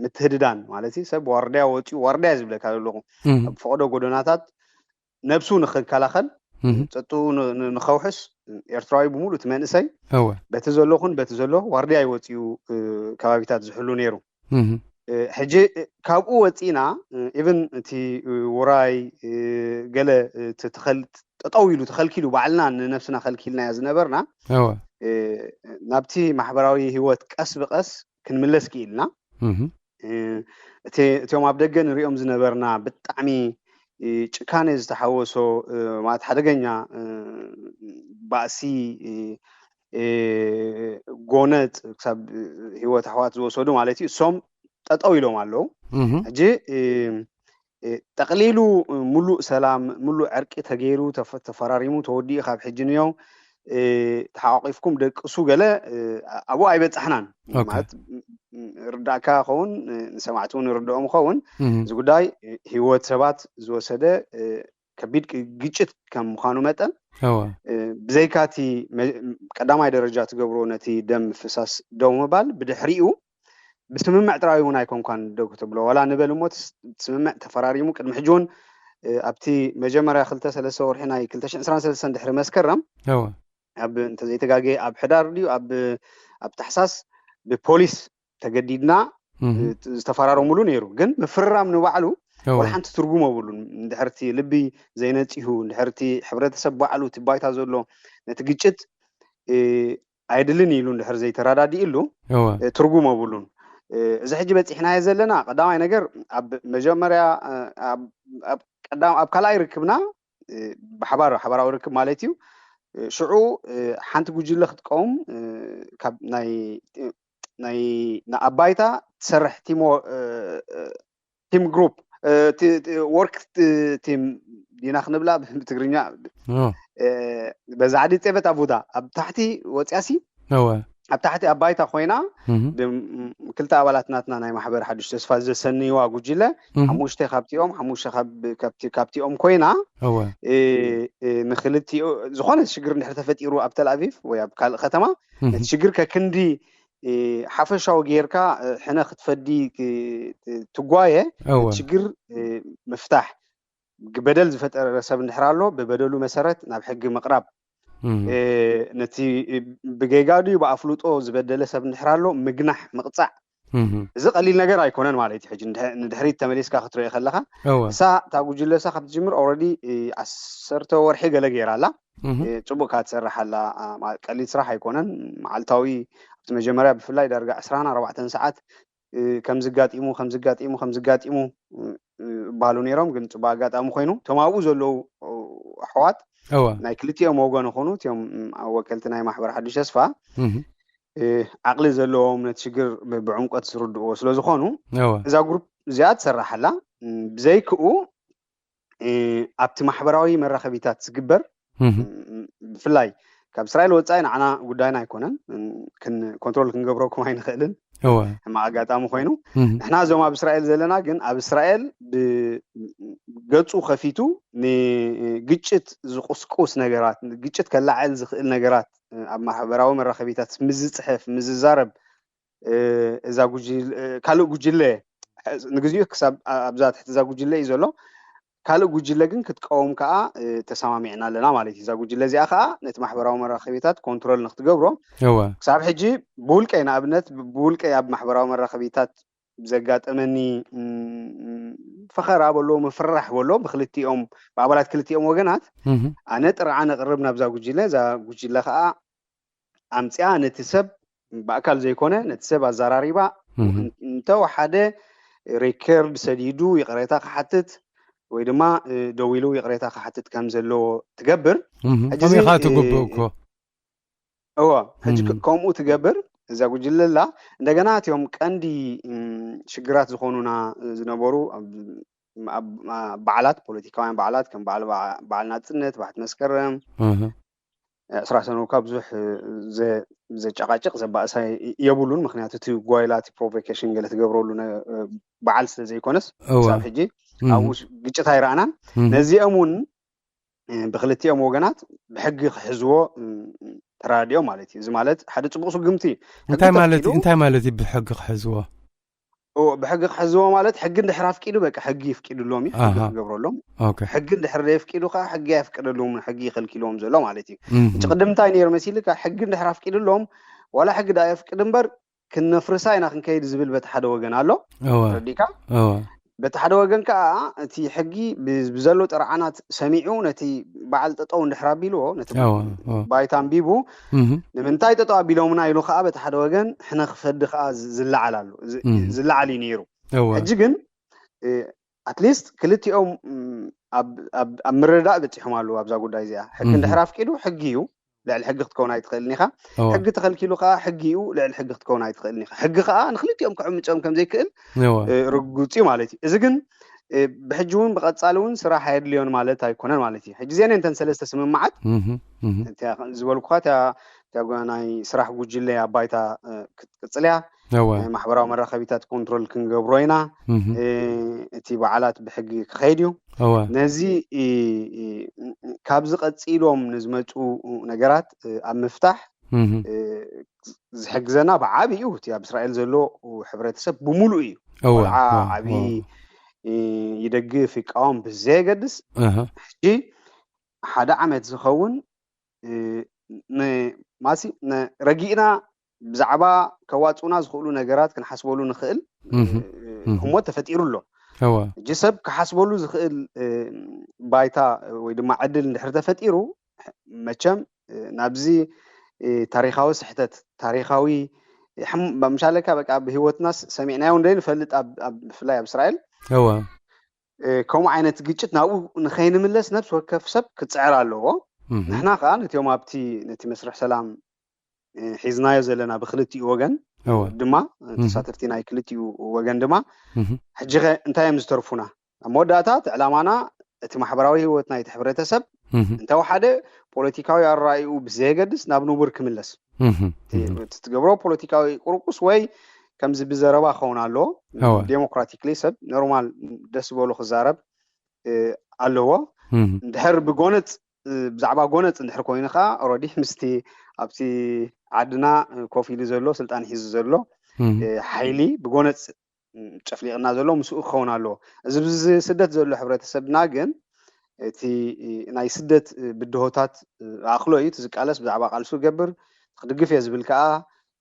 ምትህድዳን ማለት እዩ። ሰብ ዋርድያ ወፂኡ ዋርድያ ዝብለካ ዘለኹ ኣብ ፈቐዶ ጎደናታት ነብሱ ንክከላኸል ፀጥኡ ንኸውሕስ ኤርትራዊ ብምሉእ እቲ መንእሰይ በቲ ዘሎ ኹን በቲ ዘሎ ዋርድያ ይወፅኡ ከባቢታት ዝሕሉ ነይሩ። ሕጂ ካብኡ ወፂና ኢቭን እቲ ውራይ ገለ ጠጠው ኢሉ ተኸልኪሉ ባዕልና ንነብስና ከልኪልናዮ ዝነበርና ናብቲ ማሕበራዊ ህይወት ቀስ ብቀስ ክንምለስ ክኢልና። እቲኦም ኣብ ደገ ንሪኦም ዝነበርና ብጣዕሚ ጭካነ ዝተሓወሶ ማለት ሓደገኛ ባእሲ ጎነፅ ክሳብ ህይወት ኣሕዋት ዝወሰዱ ማለት እዩ። እሶም ጠጠው ኢሎም ኣለዉ። ሕጂ ጠቕሊሉ ሙሉእ ሰላም ሙሉእ ዕርቂ ተገይሩ ተፈራሪሙ ተወዲኡ ካብ ሕጂ ንዮ ተሓቋቂፍኩም ደቅሱ ገለ ኣብኡ ኣይበፃሕናን። ማለት ርዳእካ ኸውን ንሰማዕቲ እውን ርድኦም ኸውን እዚ ጉዳይ ህይወት ሰባት ዝወሰደ ከቢድ ግጭት ከም ምዃኑ መጠን ብዘይካ እቲ ቀዳማይ ደረጃ ትገብሮ ነቲ ደም ምፍሳስ ደው ምባል ብድሕሪኡ ብስምምዕ ጥራይ እውን ኣይኮንኳን ደው ክትብሎ ዋላ ንበል እሞ ስምምዕ ተፈራሪሙ ቅድሚ ሕጂ እውን ኣብቲ መጀመርያ ክልተ ሰለስተ ወርሒ ናይ ክልተ ሽሕን ዕስራን ሰለስተን ድሕሪ መስከረም ኣብ እንተዘይተጋገየ ኣብ ሕዳር ድዩ ኣብ ኣብ ታሕሳስ ብፖሊስ ተገዲድና ዝተፈራረሙሉ ነይሩ። ግን ምፍርራም ንባዕሉ ወላ ሓንቲ ትርጉም የብሉን። እንድሕርቲ ልቢ ዘይነፂሁ፣ እንድሕርቲ ሕብረተሰብ ባዕሉ እቲ ባይታ ዘሎ ነቲ ግጭት ኣይድልን ኢሉ እንድሕር ዘይተረዳዲእሉ ትርጉም የብሉን። እዚ ሕጂ በፂሕናዮ ዘለና ቀዳማይ ነገር ኣብ መጀመርያ ኣብ ካልኣይ ርክብና ብሓባር ሓባራዊ ርክብ ማለት እዩ። ሽዑ ሓንቲ ጉጅለ ክትቀውም ናይ ናይ ኣባይታ ትሰርሕ ቲም ግሩፕ ወርክ ቲም ዲና ክንብላ ብትግርኛ በዛ ዓዲ ጸበት ኣቡዳ ኣብ ታሕቲ ወፅያሲ ኣብ ታሕቲ ኣባይታ ኮይና ክልተ ኣባላት ናትና ናይ ማሕበር ሓዱሽ ተስፋ ዘሰንይዋ ጉጅለ ሓሙሽተ ካብቲኦም ሓሙሽተ ካብቲኦም ኮይና ንክልቲኡ ዝኾነ ሽግር እንድሕር ተፈጢሩ ኣብ ተልኣቪቭ ወይ ኣብ ካልእ ከተማ ነቲ ሽግር ከክንዲ ሓፈሻዊ ጌርካ ሕነ ክትፈዲ ትጓየ ሽግር ምፍታሕ በደል ዝፈጠረ ሰብ እንድሕር ኣሎ ብበደሉ መሰረት ናብ ሕጊ ምቕራብ ነቲ ብጌጋ ድዩ ብኣፍልጦ ዝበደለ ሰብ እንድሕር ኣሎ ምግናሕ ምቕፃዕ እዚ ቀሊል ነገር ኣይኮነን ማለት እዩ። ሕጂ ንድሕሪት ተመሊስካ ክትሪኦ ከለኻ እሳ እታ ጉጅለ እሳ ካብ ትጅምር ኦረዲ ዓሰርተ ወርሒ ገለ ገይራ ኣላ። ፅቡቅ ካ ትሰርሕ ኣላ። ቀሊል ስራሕ ኣይኮነን። መዓልታዊ ኣብቲ መጀመርያ ብፍላይ ዳርጋ ዕስራን ኣርባዕተን ሰዓት ከምዚ ጋጢሙ ከምዚ ጋጢሙ ከምዚ ጋጢሙ ይበሃሉ ነይሮም። ግን ፅቡቅ ኣጋጣሚ ኮይኑ እቶም ኣብኡ ዘለዉ ኣሕዋት ናይ ክልቲኦም ወገን ይኹኑ እቲኦም ወከልቲ ናይ ማሕበር ሓዱሽ ተስፋ ዓቕሊ ዘለዎም ነቲ ሽግር ብዕምቆት ዝርድእዎ ስለ ዝኾኑ እዛ ግሩፕ እዚኣ ትሰርሕ ኣላ። ብዘይክኡ ኣብቲ ማሕበራዊ መራኸቢታት ዝግበር ብፍላይ ካብ እስራኤል ወፃኢ ንዓና ጉዳይና ኣይኮነን። ኮንትሮል ክንገብረኩም ኣይንኽእልን። ሕማቕ ኣጋጣሚ ኮይኑ ንሕና እዞም ኣብ እስራኤል ዘለና ግን ኣብ እስራኤል ብገፁ ከፊቱ ንግጭት ዝቁስቁስ ነገራት ግጭት ከላዕል ዝኽእል ነገራት ኣብ ማሕበራዊ መራኸቢታት ምስ ዝፅሕፍ ምስ ዝዛረብ እዛ ካልእ ጉጅለ ንግዚኡ ክሳብ ኣብዛ ትሕቲ እዛ ጉጅለ እዩ ዘሎ። ካልእ ጉጅለ ግን ክትቀውም ከዓ ተሰማሚዕና ኣለና ማለት እዩ። እዛ ጉጅለ እዚኣ ከዓ ነቲ ማሕበራዊ መራኸቢታት ኮንትሮል ንክትገብሮ ክሳብ ሕጂ ብውልቀይ ንኣብነት ብውልቀይ ኣብ ማሕበራዊ መራኸቢታት ዘጋጠመኒ ፈኸራ በሎ ምፍራሕ በሎ ብክልቲኦም ብኣባላት ክልቲኦም ወገናት ኣነ ጥርዓን ኣቕርብ ናብዛ ጉጅለ እዛ ጉጅለ ከዓ ኣምፅኣ ነቲ ሰብ ብኣካል ዘይኮነ ነቲ ሰብ ኣዘራሪባ እንተወሓደ ሪከርድ ሰዲዱ ይቕሬታ ክሓትት ወይ ድማ ደዊሉ ይቕሬታ ክሓትት ከም ዘለዎ ትገብር። ከመይ ከዓ ትግብእ እኮ እዎ ሕጂ ከምኡ ትገብር እዛ ጉጅለላ እንደገና እቲኦም ቀንዲ ሽግራት ዝኾኑና ዝነበሩ በዓላት ፖለቲካውያን በዓላት ከም በዓል ናፅነት ባሕቲ መስከረም ዕስራ ሰነ እኳ ብዙሕ ዘጨቃጭቅ ዘባእሳ የብሉን። ምክንያቱ እቲ ጓይላ እቲ ፕሮቮኬሽን ገለ ትገብረሉ በዓል ስለ ዘይኮነስ ክሳብ ሕጂ ኣብኡ ግጭት ኣይረኣናን። ነዚኦም እውን ብክልቲኦም ወገናት ብሕጊ ክሕዝዎ ተራዲኦ ማለት እዩ። እዚ ማለት ሓደ ፅቡቅ ስጉምቲ እዩ። እንታይ ማለት እዩ? እንታይ ማለት እዩ ብሕጊ ክሕዝዎ? ብሕጊ ክሕዝዎ ማለት ሕጊ እንድሕር ኣፍቂዱ በቃ ሕጊ ይፍቂድሎም እዩ። ሕጊ ክገብረሎም። ሕጊ እንድሕር ዘየፍቂዱ ከዓ ሕጊ ኣየፍቅደሎም ሕጊ ይከልኪልዎም ዘሎ ማለት እዩ። ሕጂ ቅድም እንታይ ነይሩ መሲልካ ሕጊ እንድሕር ኣፍቂድሎም ዋላ ሕጊ ዳ የፍቅድ እምበር ክነፍርሳ ኢና ክንከይድ ዝብል በቲ ሓደ ወገን ኣሎ። ረዲካ በቲ ሓደ ወገን ከዓ እቲ ሕጊ ብዘሎ ጥርዓናት ሰሚዑ ነቲ በዓል ጠጠው እንድሕር ኣቢልዎ ነቲ ባይታ ኣንቢቡ ንምንታይ ጠጠው ኣቢሎምና ኢሉ ከዓ በቲ ሓደ ወገን ሕነ ክፈዲ ከዓ ዝለዓል ኣሎ። ዝለዓል እዩ ነይሩ። ሕጂ ግን ኣትሊስት ክልቲኦም ኣብ ምርዳእ በፂሖም ኣለዉ ኣብዛ ጉዳይ እዚኣ። ሕጊ እንድሕር ኣፍቂዱ ሕጊ እዩ። ልዕሊ ሕጊ ክትከውን ኣይትኽእልን ኢኻ። ሕጊ ተኸልኪሉ ከዓ ሕጊ እዩ። ልዕሊ ሕጊ ክትከውን ኣይትኽእልን ኢኻ። ሕጊ ከዓ ንክልቲኦም ክዕምፅኦም ከም ዘይክእል ርጉፅ እዩ ማለት እዩ። እዚ ግን ብሕጂ እውን ብቐፃሊ እውን ስራሕ ኣየድልዮን ማለት ኣይኮነን ማለት እዩ። ሕጂ እዚአን እንተን ሰለስተ ስምምዓት ዝበልኩኻ እቲያ ናይ ስራሕ ጉጅለ ኣባይታ ክትቅፅል እያ። ማሕበራዊ መራኸቢታት ኮንትሮል ክንገብሮ ኢና። እቲ በዓላት ብሕጊ ክኸይድ እዩ። ነዚ ካብዚ ቀፂሎም ንዝመፁ ነገራት ኣብ ምፍታሕ ዝሕግዘና ብዓብዩ እቲ ኣብ እስራኤል ዘሎ ሕብረተሰብ ብምሉእ እዩ። ቆልዓ ዓብዪ ይደግፍ ይቃወም ብዘየገድስ ሕጂ ሓደ ዓመት ዝኸውን ማሲ ረጊእና ብዛዕባ ከዋፅኡና ዝኽእሉ ነገራት ክንሓስበሉ ንኽእል ህሞት ተፈጢሩ ኣሎ። ሕጂ ሰብ ክሓስበሉ ዝኽእል ባይታ ወይ ድማ ዕድል እንድሕር ተፈጢሩ፣ መቸም ናብዚ ታሪካዊ ስሕተት፣ ታሪካዊ ምሻለካ በቃ ብህይወትና ሰሚዕናዮ እንደ ንፈልጥ፣ ብፍላይ ኣብ እስራኤል ከምኡ ዓይነት ግጭት ናብኡ ንኸይንምለስ ነብሲ ወከፍ ሰብ ክፅዕር ኣለዎ። ንሕና ከዓ ነቲኦም ኣብቲ ነቲ መስርሕ ሰላም ሒዝናዮ ዘለና ብክልቲኡ ወገን ድማ ተሳተፍቲ ናይ ክልቲኡ ወገን ድማ ሕጂ ኸ እንታይ እዮም ዝተርፉና? ኣብ መወዳእታ እቲ ዕላማና እቲ ማሕበራዊ ህይወት ናይቲ ሕብረተሰብ እንተወሓደ ፖለቲካዊ ኣረኣእኡ ብዘየገድስ ናብ ንቡር ክምለስ ትገብሮ ፖለቲካዊ ቁርቁስ ወይ ከምዚ ብዘረባ ክኸውን ኣለዎ። ዴሞክራቲክሊ ሰብ ኖርማል ደስ ዝበሉ ክዛረብ ኣለዎ። እንድሕር ብጎነፅ ብዛዕባ ጎነፅ እንድሕር ኮይኑ ከዓ ኦረዲ ምስቲ ኣብቲ ዓድና ኮፍ ኢሉ ዘሎ ስልጣን ሒዙ ዘሎ ሓይሊ ብጎነፅ ጨፍሊቕና ዘሎ ምስኡ ክኸውን ኣለዎ። እዚ ብዚ ስደት ዘሎ ሕብረተሰብና ግን እቲ ናይ ስደት ብድሆታት ኣኽሎ እዩ። እቲ ዝቃለስ ብዛዕባ ቃልሱ ገብር ክድግፍ እየ ዝብል ከዓ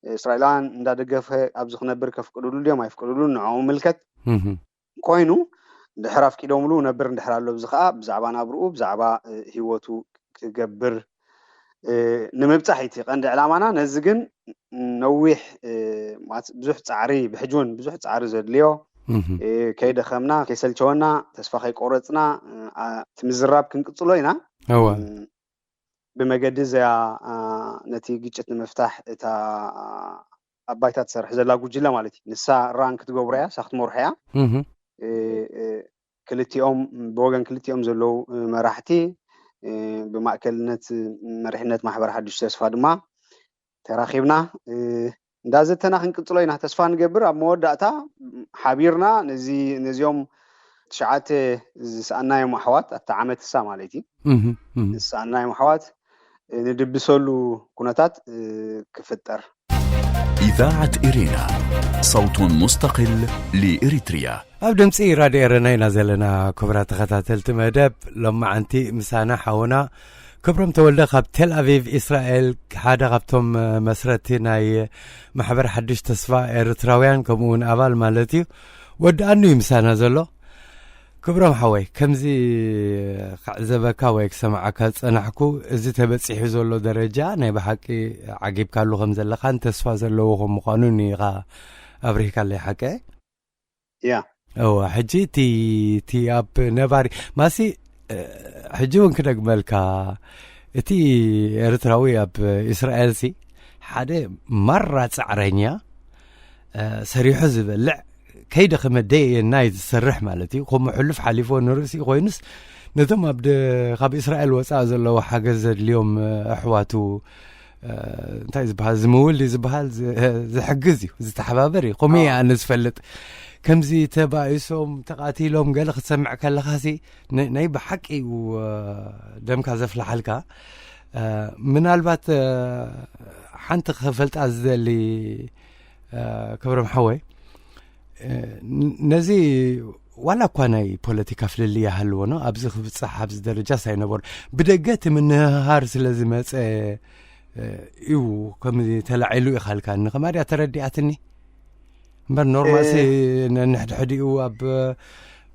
እስራኤላውያን እንዳደገፈ ኣብዚ ክነብር ከፍቅድሉ ድዮም ኣይፍቅድሉ ንዕኡ ምልከት ኮይኑ ድሕር ኣፍቂዶምሉ ነብር እንድሕር ኣሎ እዚ ከዓ ብዛዕባ ናብርኡ ብዛዕባ ህይወቱ ክገብር ንምብፃሕ እቲ ቀንዲ ዕላማና። ነዚ ግን ነዊሕ ብዙሕ ፃዕሪ ብሕጂ እውን ብዙሕ ፃዕሪ ዘድልዮ ከይደኸምና ከይሰልቸወና ተስፋ ከይቆረፅና ትምዝራብ ክንቅፅሎ ኢና። ብመገዲ እዚኣ ነቲ ግጭት ንምፍታሕ እታ ኣብ ባይታ ትሰርሕ ዘላ ጉጅለ ማለት እዩ። ንሳ ራን ክትገብሮ እያ፣ ንሳ ክትመርሖ እያ። ክልቲኦም ብወገን ክልቲኦም ዘለዉ መራሕቲ ብማእከልነት መሪሕነት ማሕበር ሓዱሽ ተስፋ ድማ ተራኺብና እንዳዘተና ክንቅፅሎ ኢና። ተስፋ ንገብር ኣብ መወዳእታ ሓቢርና ነዚ ነዚኦም ትሽዓተ ዝሰኣናዮም ኣሕዋት ኣብቲ ዓመት እሳ ማለት እዩ ዝሰኣናዮም ኣሕዋት ንድብሰሉ ኩነታት ክፍጠር። إذاعة إرينا، صوت مستقل لإريتريا. ኣብ ድምፂ ራድዮ ኤረና ኢና ዘለና። ክቡራት ተኸታተልቲ መደብ ሎማዓንቲ ምሳና ሓውና ክብሮም ተወልደ ካብ ቴል ኣቪቭ እስራኤል፣ ሓደ ካብቶም መስረቲ ናይ ማሕበር ሓድሽ ተስፋ ኤርትራውያን፣ ከምኡ እውን ኣባል ማለት እዩ። ወዲ ኣኑ እዩ ምሳና ዘሎ። ክብሮም ሓወይ፣ ከምዚ ክዕዘበካ ወይ ክሰምዓካ ዝጸናሕኩ፣ እዚ ተበጺሑ ዘሎ ደረጃ ናይ ብሓቂ ዓጊብካሉ ከም ዘለኻን ተስፋ ዘለዎ ከም ምዃኑን ኢኻ ኣብሪህካለይ፣ ሓቂ? ያ። እዋ፣ ሕጂ እቲ እቲ ኣብ ነባሪ ማሲ፣ እ፣ ሕጂ እውን ክደግመልካ፣ እቲ ኤርትራዊ ኣብ እስራኤልሲ ሓደ ማራ ጻዕረኛ፣ እ፣ ሰሪሑ ዝበልዕ፣ ከይደኸመ ደየናይ ዝሰርሕ ማለት እዩ። ከምኡ ሕሉፍ ሓሊፎ ንርእሲ ኮይኑስ፣ ነቶም ኣብ ደ-፣ ካብ እስራኤል ወጻኢ ዘለዉ ሓገዝ ዘድልዮም፣ እ፣ ኣሕዋቱ፣ እ፣ እንታይ ዝበሃል፣ ዝምውል ድዩ ዝበሃል፣ ዝ-፣ ዝሕግዝ እዩ፣ ዝተሓባበር እዩ። ከምኡ እየ ኣነ ዝፈልጥ። ከምዚ ተባኢሶም፣ ተቓቲሎም ገለ ክትሰምዕ ከለኻሲ፣ ን-፣ ናይ ብሓቂ እዩ፣ እ፣ ደምካ ዘፍልሓልካ። እ፣ ምናልባት፣ እ፣ ሓንቲ ክፈልጣ ዝደሊ፣ እ፣ ክብሮም ሓወይ፣ እ፣ ን-፣ ነዚ ዋላ እኳ ናይ ፖለቲካ ፍልልይ ይሃልዎ፣ ኖ፣ ኣብዚ ክብጻሕ ኣብዚ ደረጃስ ኣይነበሩ። ብደገ እቲ ምንህሃር ስለ ዝመጸ፣ እ፣ እዩ ከምዚ ተላዒሉ ኢኻልካኒ። ከማድያ ተረዲኣትኒ። እምበር ኖርማልሲ እ፣ ነንሕድሕዲኡ ኣብ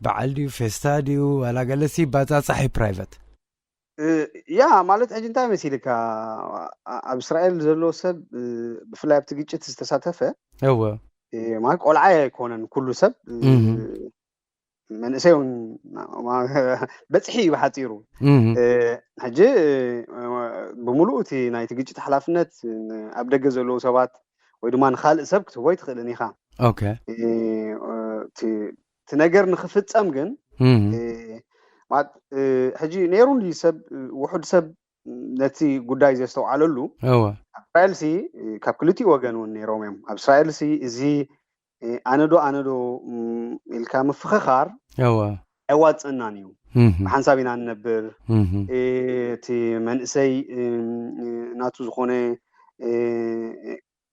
በዓል ድዩ ፌስታ ድዩ ዋላ ገለሲ ባጻጻሕ እዩ ፕራይቨት። እ፣ ያ ማለት ሕጂ እንታይ መሲልካ፣ ኣ-፣ ኣብ እስራኤል ዘሎ ሰብ፣ እ፣ ብፍላይ ኣብቲ ግጭት ዝተሳተፈ፣ እወ። እ፣ ማለት ቆልዓ ኣይኮነን፣ ኩሉ ሰብ፣ እ፣ እህ። መንእሰይ እውን ማ-፣ በጽሒ እዩ ብሓጺሩ። እህ። እ፣ ሕጂ፣ እ፣ ብምሉኡ እቲ ናይቲ ግጭት ሓላፍነት ን-፣ ኣብ ደገ ዘለዉ ሰባት ወይ ድማ ንኻልእ ሰብ ክትህቦ ኣይትኽእልን ኢኻ። ኦኬ። እ፣ እቲ፣ እቲ ነገር ንኽፍጸም ግን፣ እህ። እ፣ ማለት፣ እ፣ ሕጂ ነይሩ እንድዩ ሰብ፣ እ፣ ውሑድ ሰብ ነቲ ጉዳይ ዘስተውዓለሉ፣ እወ። ኣብ እስራኤልሲ፣ እ፣ ካብ ክልቲኡ ወገን እውን ነይሮም እዮም። ኣብ እስራኤልሲ እዚ፣ እ፣ ኣነዶ ኣነዶ፣ ም፣ ኢልካ ምፍኽኻር እወ። ኣየዋጽእናን እዩ። እህ። ብሓንሳብ ኢና ንነብር። እህ። እ፣ እቲ መንእሰይ፣ እ፣ ናቱ ዝኾነ፣ እ፣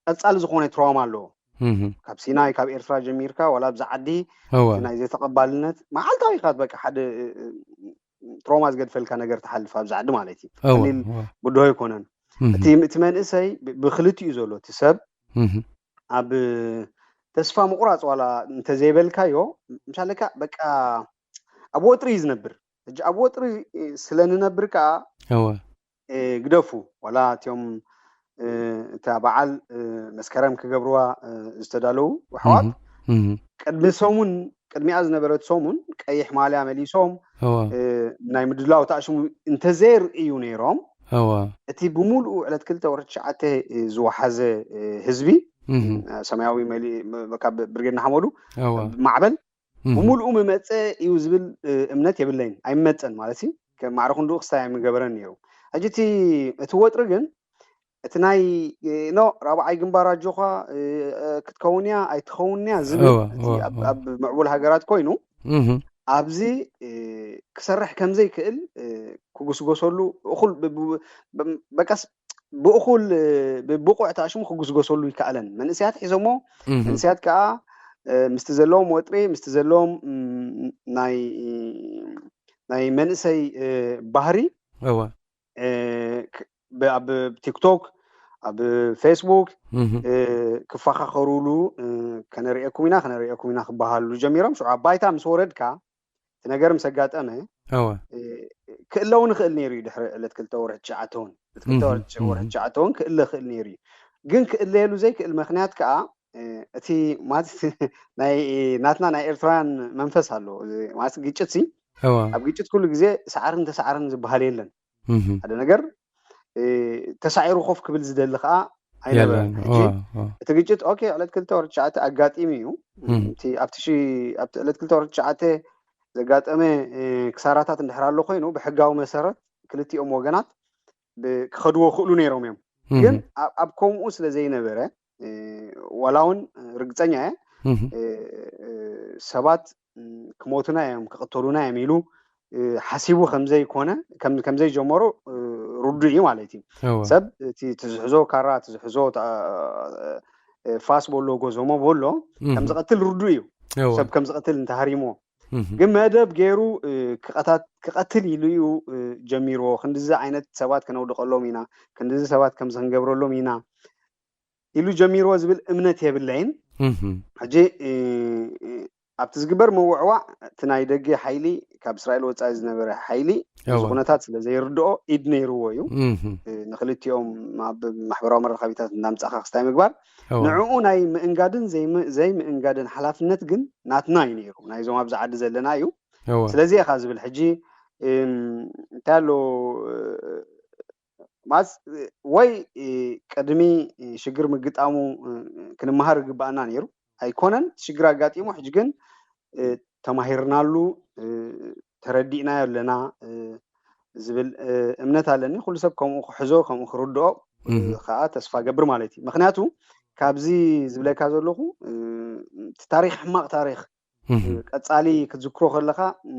ቀጻሊ ዝኾነ ትራውማ ኣለዎ። እህ። ካብ ሲናይ፣ ካብ ኤርትራ ጀሚርካ፣ ዋላ ኣብዚ ዓዲ፣ እወ። ናይ ዘይተቐባልነት፣ መዓልታዊ ኢኻ በቃ ሓደ፣ እ፣ እ፣ ትራውማ ዝገድፈልካ ነገር ትሓልፍ ኣብዚ ዓዲ ማለት እዩ። እወ፣ ቀሊል እወ። ብድሆ ኣይኮነን። እህ። እቲ፣ እቲ መንእሰይ ብ-፣ ብክልቲኡ ዘሎ፣ እቲ ሰብ፣ እህ፣ ኣብ ተስፋ ምቑራፅ ዋላ እንተዘይበልካዮ፣ ምሻለካ በቃ ኣብ ወጥሪ እዩ ዝነብር። ሕጂ ኣብ ወጥሪ ስለ ንነብር ከዓ እወ እ፣ ግደፉ፣ ዋላ እቲኦም እ፣ እታ በዓል እ፣ መስከረም ክገብርዋ እ፣ ዝተዳለዉ ኣሕዋት እህ፣ እህ፣ ቅድሚ ሰሙን፣ ቅድሚኣ ዝነበረት ሰሙን ቀይሕ ማልያ መሊሶም እወ እ፣ ናይ ምድላው ታእሽሙ እንተዘይርእዩ ነይሮም፣ እወ እቲ ብምሉኡ ዕለት ክልተ ወርሒ ትሽዓተ እ፣ ዝወሓዘ እ፣ ህዝቢ እህ፣ እ፣ ሰማያዊ መሊ በቃ ብ- ብርጌድ ንሓመዱ እወ ማዕበል እህ፣ ብምሉኡ ምመፀ እዩ ዝብል እ፣ እምነት የብለይን። ኣይመፀን ማለት እዩ። ከም ማዕረ ክንድኡ ክስታይ ኣይምገበረን ነይሩ። ሕጂ እቲ እቲ ወጥሪ ግን እቲ ናይ እ፣ ኖ ራብዓይ ግንባር ኣጆኻ እ፣ እ፣ ክትከውን እያ ኣይትኸውን እያ ዝብል እወ እቲ እወ ኣብ እወ ኣብ ምዕቡል ሃገራት ኮይኑ እህ፣ ኣብዚ እ፣ ክሰርሕ ከም ዘይክእል እ፣ ክጉስጎሰሉ እኹል ብ- ብ- ብ- በቃስ ብእኹል እ፣ ብብቑዕ ታሽሙ ክጉስጎሰሉ ይከኣለን። መንእሰያት ሒዞሞ እህ፣ መንእሰያት ከዓ እ፣ ምስቲ ዘለዎም ወጥሪ ምስቲ ዘለዎም ም፣ ናይ ናይ መንእሰይ እ፣ ባህሪ እወ እ፣ ክ- ብ- ኣብ ቲክቶክ ኣብ ፌስቡክ እህ፣ እ፣ ክፈኻኸሩሉ እ፣ ከነርእየኩም ኢና ከነርእየኩም ኢና ክበሃሉ ጀሚሮም። ሽዑ ኣብ ባይታ ምስ ወረድካ እቲ ነገር ምስ ኣጋጠመ እወ እ፣ ክእለ እውን ይኽእል ነይሩ እዩ። ድሕሪ ዕለት ክልተ ወርሒ ትሽዓተ እውን እቲ ክልተ እህ፣ ወርሒ ትሽ- ወርሒ እህ፣ ትሽዓተ እውን ክእለ ይኽእል ነይሩ እዩ። ግን ክእለየሉ ዘይክእል ምክንያት ከዓ እ፣ እቲ ማለት ናይ ናትና ናይ ኤርትራውያን መንፈስ ኣሎ። እዚ ማለት ግጭት ሲ እወ ኣብ ግጭት ኩሉ ግዜ ሰዓርን ተሰዓርን ዝበሃል የለን። እህ፣ ሓደ ነገር እ፣ ተሳዒሩ ኮፍ ክብል ዝደሊ ከዓ ኣይነበረን። የለን ሕጂ እወ እወ እቲ ግጭት ኦኬ ዕለት ክልተ ወርሒ ትሽዓተ ኣጋጢሙ እዩ። እህ፣ እቲ ኣብቲ ሺ ኣብቲ ዕለት ክልተ ወርሒ ትሽዓተ ዘጋጠመ እ፣ ክሳራታት እንድሕር ኣሎ ኮይኑ ብሕጋዊ መሰረት ክልቲኦም ወገናት ብ- ክኸድዎ ክእሉ ነይሮም እዮም። ግን እህ፣ ኣብ ኣብ ከምኡ ስለ ዘይነበረ እ፣ ዋላ እውን ርግፀኛ እየ እህ፣ እ፣ እ፣ ሰባት እ፣ ክሞቱና እዮም ክቕተሉና እዮም ኢሉ እ፣ ሓሲቡ ከምዘይኮነ ከም- ከምዘይጀመሩ እ፣ ርዱእ እዩ ማለት እዩ። እወ ሰብ እቲ ትዝሕዞ ካራ ትዝሕዞ ታ- እ፣ ፋስ በሎ ጎዞሞ በሎ ከም እህ፣ ዝቐትል ርዱእ እዩ። እወ ሰብ ከም ዝቐትል እንተሃሪሞ እህ፣ ግን መደብ ገይሩ እ፣ ክቐታት- ክቐትል ኢሉ እዩ እ፣ ጀሚርዎ። ክንድዚ ዓይነት ሰባት ከነውድቐሎም ኢና፣ ክንድዚ ሰባት ከምዚ ክንገብረሎም ኢና ኢሉ ጀሚርዎ ዝብል እምነት የብለይን። እህ፣ ሕጂ እ፣ እ፣ ኣብቲ ዝግበር ምውዕዋዕ እቲ ናይ ደገ ሓይሊ ካብ እስራኤል ወፃኢ ዝነበረ ሓይሊ እዚ እወ ኩነታት ስለ ዘይርድኦ ኢድ ነይርዎ እዩ። እህ፣ እ፣ ንክልቲኦም ኣብ ማሕበራዊ መራኸቢታት እናምፃእካ ክስታይ ምግባር እወ ንዕኡ ናይ ምእንጋድን ዘይም- ዘይምእንጋድን ሓላፍነት ግን ናትና እዩ ነይሩ፣ ናይዞም ኣብዚ ዓዲ ዘለና እዩ። እወ ስለዚ ኢኻ ዝብል ሕጂ እም፣ እንታይ ኣሎ እ፣ ማስ ወይ እ፣ ቅድሚ እ፣ ሽግር ምግጣሙ እ፣ ክንመሃር ይግባኣና ነይሩ። ኣይኮነን እቲ ሽግር ኣጋጢሙ፣ ሕጂ ግን እ፣ ተማሂርናሉ እ፣ ተረዲእናዮ ኣለና እ፣ ዝብል እ፣ እምነት ኣለኒ። ኩሉ ሰብ ከምኡ ክሕዞ ከምኡ ክርድኦ እ፣ እህ፣ ከዓ ተስፋ ገብር ማለት እዩ። ምክንያቱ ካብዚ ዝብለካ ዘለኹ እ፣ እቲ ታሪክ ሕማቕ ታሪክ እ፣ እህ፣ ቀፃሊ ክትዝክሮ ከለካ እ፣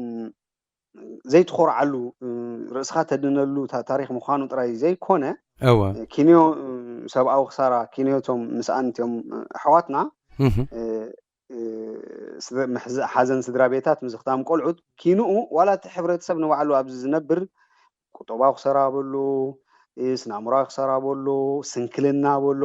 ዘይትኾርዓሉ እ፣ ርእስኻ ተድነሉ ታ- ታሪክ ምዃኑ ጥራይ ዘይኮነ እወ እ፣ ኪንዮ እ፣ ሰብኣዊ ክሳራ ኪንዮ እቶም ምስኣን እትዮም እ፣ ኣሕዋትና እህ፣ እ፣ እ፣ ስደ- ምሕዝ- ሓዘን ስድራ ቤታት ምዝኽታም ቆልዑት ኪንኡ ዋላ እቲ ሕብረተሰብ ንባዕሉ ኣብዚ ዝነብር ቁጠባዊ ክሰራ በሉ እ፣ ስናሙራዊ ክሰራ በሉ ስንክልና በሎ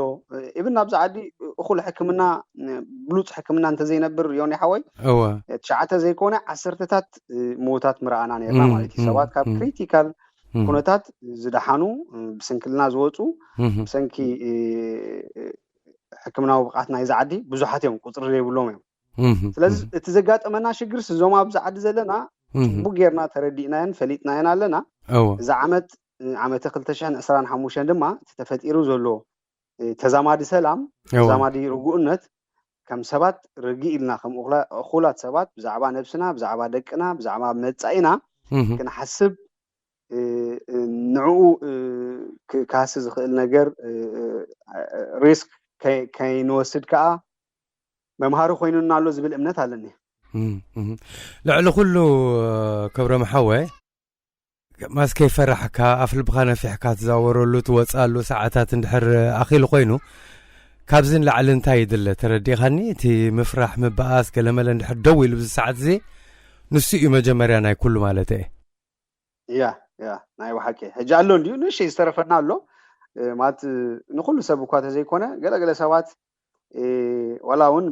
ኢብን ኣብዚ ዓዲ እኹል ሕክምና እ፣ ብሉፅ ሕክምና እንተዘይነብር ዮኒ ሓወይ እወ ትሽዓተ ዘይኮነ ዓሰርተታት እ፣ ሞታት ምረኣና ነርና እም፣ ማለት እዩ። እም፣ ሰባት ካብ እም። ክሪቲካል እም፣ ኩነታት ዝደሓኑ እ፣ ብስንክልና ዝወፁ እም፣ ብሰንኪ እ፣ እ፣ ሕክምናዊ ብቕዓት ናይዚ ዓዲ ብዙሓት እዮም፣ ቁፅሪ ዘይብሎም እዮም። እም፣ ስለዚ እም፣ እቲ ዘጋጠመና ሽግርስ እዞም ኣብዚ ዓዲ ዘለና እም። ፅቡቅ ጌርና ተረዲእናዮን ፈሊጥናዮን ኣለና። እወ እዚ ዓመት እ፣ ዓመተ ክልተ ሽሕን ዕስራን ሓሙሽተን ድማ እቲ ተፈጢሩ ዘሎ እ፣ ተዛማዲ ሰላም እወ ተዛማዲ ርጉእነት ከም ሰባት ርግእ ኢልና ከም እኹላ- እኹላት ሰባት ብዛዕባ ነብስና ብዛዕባ ደቅና ብዛዕባ መጻኢና እም፣ ክንሓስብ እ፣ እ፣ ንዕኡ እ፣ ክ- ክሃሲ ዝኽእል ነገር እ፣ እ፣ ሪስክ ከይ- ከይንወስድ ከዓ መምሃሪ ኮይኑና ኣሎ ዝብል እምነት ኣለኒ። እም፣ እም። ልዕሊ ኩሉ ክብረ መሓወ ማስ ከይፈራሕካ ኣፍ ልብኻ ነፊሕካ ትዛወረሉ ትወፅኣሉ ሰዓታት እንድሕር ኣኺሉ ኮይኑ ካብዚ ንላዕሊ እንታይ ይድለ ተረዲእኻኒ? እቲ ምፍራሕ ምበኣስ ገለመለ እንድሕር ደው ኢሉ ብዚ ሰዓት እዚ ንሱ እዩ መጀመርያ ናይ ኩሉ ማለት እየ። ያ ያ ናይ ብሓቂ ሕጂ ኣሎ እንዲዩ ንእሽተይ ዝተረፈና ኣሎ። ማለት ንኩሉ ሰብ እኳ ተዘይኮነ ገለገለ ሰባት ዋላ እውን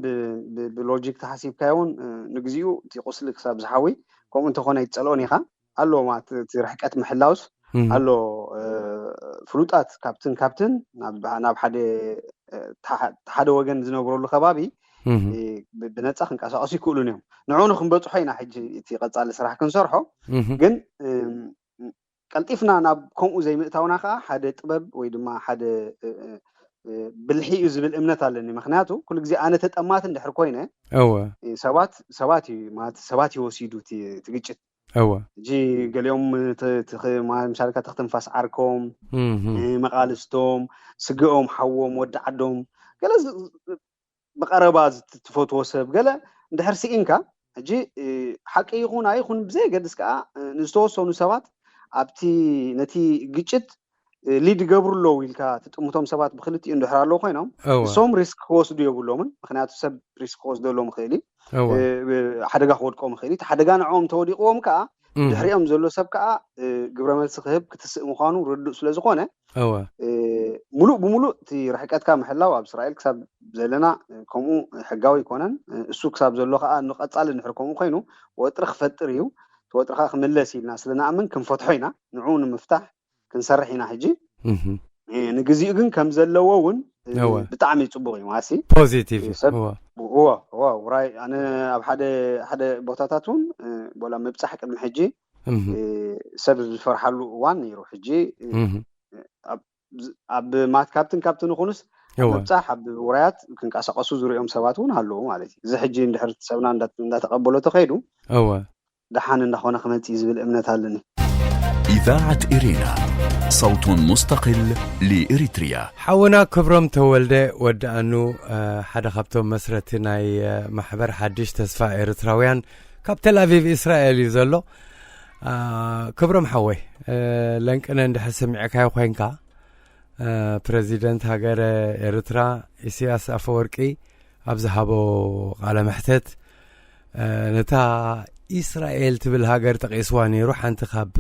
ብሎጂክ ተሓሲብካዮ እውን ንግዚኡ እቲ ቁስሊ ክሳብ ዝሓዊ ከምኡ እንተኾነ ኣይትፀልኦን ኢኻ ኣሎ ማለት እቲ ርሕቀት ምሕላውስ ኣሎ። ፍሉጣት ካብትን ካብትን ናብ ሓደ ወገን ዝነብረሉ ከባቢ ብነፃ ክንቀሳቀሱ ይክእሉን እዮም። ንዑ ንክንበፅሖ ኢና ሕጂ እቲ ቀፃሊ ስራሕ ክንሰርሖ። ግን ቀልጢፍና ናብ ከምኡ ዘይምእታውና ከዓ ሓደ ጥበብ ወይ ድማ ሓደ ብልሒ እዩ ዝብል እምነት ኣለኒ። ምክንያቱ ኩሉ ግዜ ኣነ ተጠማት እንድሕር ኮይነ ሰባት ሰባት እዩ ማለት ሰባት ይወሲዱ እቲ ግጭት እወ ሕጂ ገሊኦም ምሳልካ ተክትንፋስ ዓርኮም መቃልስቶም ስግኦም ሓዎም ወዲ ዓዶም ገለ ብቀረባ ትፈትዎ ሰብ ገለ እንድሕር ስኢንካ ሕጂ ሓቂ ይኹን ኣይኹን ብዘየገድስ ከዓ ንዝተወሰኑ ሰባት ኣብቲ ነቲ ግጭት ሊድ ይገብሩ ኣለዉ ኢልካ ትጥምቶም ሰባት ብክልቲኡ እንድሕር ኣለዉ ኮይኖም እሶም ሪስክ ክወስዱ የብሎምን። ምክንያቱ ሰብ ሪስክ ክወስደሎም ይኽእል እዩ፣ ሓደጋ ክወድቆም ይኽእል እዩ። እቲ ሓደጋ ንዕኦም እንተወዲቕዎም ከዓ ድሕሪኦም ዘሎ ሰብ ከዓ ግብረ መልሲ ክህብ ክትስእ ምኳኑ ርዱእ ስለዝኾነ እወ ሙሉእ ብሙሉእ እቲ ርሕቀትካ ምሕላው ኣብ እስራኤል ክሳብ ዘለና ከምኡ ሕጋዊ ኣይኮነን። እሱ ክሳብ ዘሎ ከዓ ንቀፃሊ እንድሕር ከምኡ ኮይኑ ወጥሪ ክፈጥር እዩ። እቲ ወጥሪ ከዓ ክምለስ ኢልና ስለንኣምን ክንፈትሖ ኢና። ንዕኡ ንምፍታሕ ክንሰርሕ ኢና። ሕጂ ንግዚኡ ግን ከም ዘለዎ እውን ብጣዕሚ ፅቡቅ እዩ ማሲ ፖዚቲቭ እዩ። ውራይ ኣነ ኣብ ሓደ ሓደ ቦታታት እውን ቦላ ምብፃሕ ቅድሚ ሕጂ ሰብ ዝፈርሓሉ እዋን ነይሩ። ሕጂ ኣብ ማት ካብትን ካብትን ይኹንስ ምብፃሕ ኣብ ውራያት ክንቀሳቀሱ ዝሪኦም ሰባት እውን ኣለዉ ማለት እዩ። እዚ ሕጂ እንድሕር ሰብና እንዳተቀበሎ ተኸይዱ እወ ደሓን እንዳኾነ ክመፅእ እዩ ዝብል እምነት ኣለኒ። إذاعة إرينا، صوت مستقل لإريتريا. ሓውና ክብሮም ተወልደ ወዲ ኣኑ ሓደ ካብቶም መስረቲ ናይ ማሕበር ሓድሽ ተስፋ ኤርትራውያን ካብ ተልኣቪቭ እስራኤል እዩ ዘሎ። ክብሮም ሓወይ ለንቅነ እንድሕር ሰሚዕካዮ ኮይንካ ፕረዚደንት ሃገረ ኤርትራ ኢሳያስ ኣፈወርቂ ኣብ ዝሃቦ ቃለ መሕተት ነታ ኢስራኤል ትብል ሃገር ጠቂስዋ ነይሩ። ሓንቲ ካብ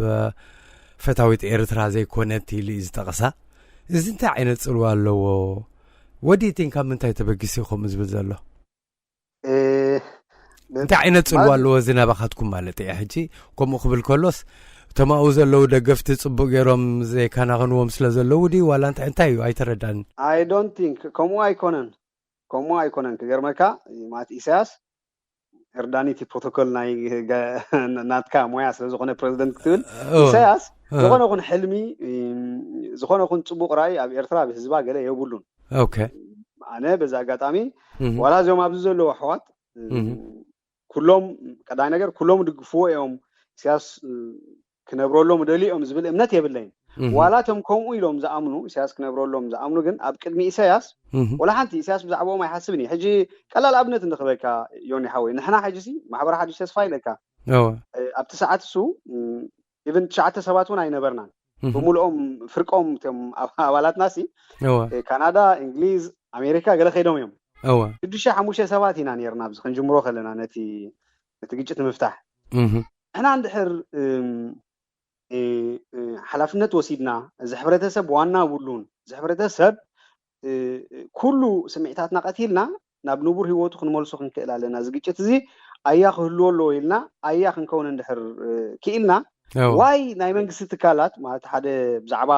ፈታዊት ኤርትራ ዘይኮነት ኢሉ እዩ ዝጠቕሳ። እዚ እንታይ ዓይነት ፅልዋ ኣለዎ? ወዲቲን ካብ ምንታይ ተበጊሱ እዩ ከምኡ ዝብል ዘሎ? እንታይ ዓይነት ፅልዋ ኣለዎ እዚ ናባኻትኩም ማለት እየ። ሕጂ ከምኡ ክብል ከሎስ እቶም ኣብኡ ዘለዉ ደገፍቲ ፅቡቅ ገይሮም ዘይከናኸንዎም ስለ ዘለዉ ድዩ ዋላ እንታይ እንታይ እዩ ኣይተረዳን። I don't think ከምኡ ኣይኮነን ከምኡ ኣይኮነን ክገርመካ ማለት ኢሳያስ እርዳኒ እቲ ፕሮቶኮል ናይ ናትካ ሞያ ስለዝኾነ ፕረዚደንት ክትብል ኢሳያስ ዝኾነ ኹን ሕልሚ ዝኾነ ኹን ፅቡቅ ራእይ ኣብ ኤርትራ ኣብ ህዝባ ገለ የብሉን። ኦኬ ኣነ በዚ ኣጋጣሚ ዋላ እዚኦም ኣብዚ ዘለዉ ኣሕዋት ኩሎም ቀዳይ ነገር ኩሎም ድግፍዎ እዮም። ኢሳያስ ክነብረሎም ደልዮም ዝብል እምነት የብለይን። ዋላ እቶም ከምኡ ኢሎም ዝኣምኑ ኢሳያስ ክነብረሎም ዝኣምኑ ግን ኣብ ቅድሚ ኢሳያስ ወላ ሓንቲ ኢሳያስ ብዛዕባኦም ኣይሓስብን እዩ። ሕጂ ቀላል ኣብነት እንክበካ ዮኒ ሓወይ ንሕና ሕጂ ሲ ማሕበረ ሓድሽ ተስፋ ኢለካ ኣብቲ ሰዓት እሱ ኢቨን ትሽዓተ ሰባት እውን ኣይነበርናን። ብምልኦም ፍርቆም እቶም ኣባላትና ሲ ካናዳ፣ እንግሊዝ፣ ኣሜሪካ ገለ ከይዶም እዮም። ሽዱሽተ ሓሙሽተ ሰባት ኢና ነርና ኣብዚ ክንጅምሮ ከለና ነቲ ነቲ ግጭት ንምፍታሕ ንሕና እንድሕር ሓላፍነት ወሲድና እዚ ሕብረተሰብ ዋና ብሉን እዚ ሕብረተሰብ ኩሉ ስምዒታትና ቀቲልና ናብ ንቡር ህይወቱ ክንመልሶ ክንክእል ኣለና። እዚ ግጭት እዚ ኣያ ክህልዎ ኣለዎ ኢልና ኣያ ክንከውን እንድሕር ክኢልና ዋይ ናይ መንግስቲ ትካላት ማለት ሓደ ብዛዕባ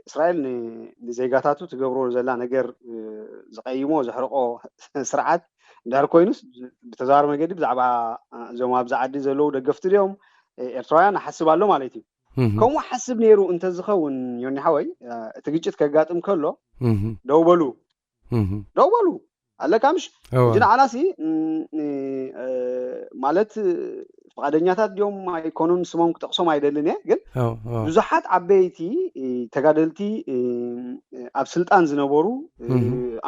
እስራኤል ንዜጋታቱ ትገብሮ ዘላ ነገር ዝቀይሞ ዘሕርቆ ስርዓት እንድሕር ኮይኑስ ብተዘዋሪ መገዲ ብዛዕባ እዞም ኣብዚ ዓዲ ዘለዉ ደገፍቲ ድዮም ኤርትራውያን ንሓስብ ኣሎ ማለት እዩ። ከምኡ ሓስብ ነይሩ እንተዝኸውን ዮኒ ሓወይ እቲ ግጭት ከጋጥም ከሎ ደው በሉ ደው በሉ ኣለካ ምሽ ሕጂ ንዓናሲ ማለት ፍቃደኛታት ድዮም ኣይኮኑን ስሞም ክጠቅሶም ኣይደልን እየ ግን ብዙሓት ዓበይቲ ተጋደልቲ ኣብ ስልጣን ዝነበሩ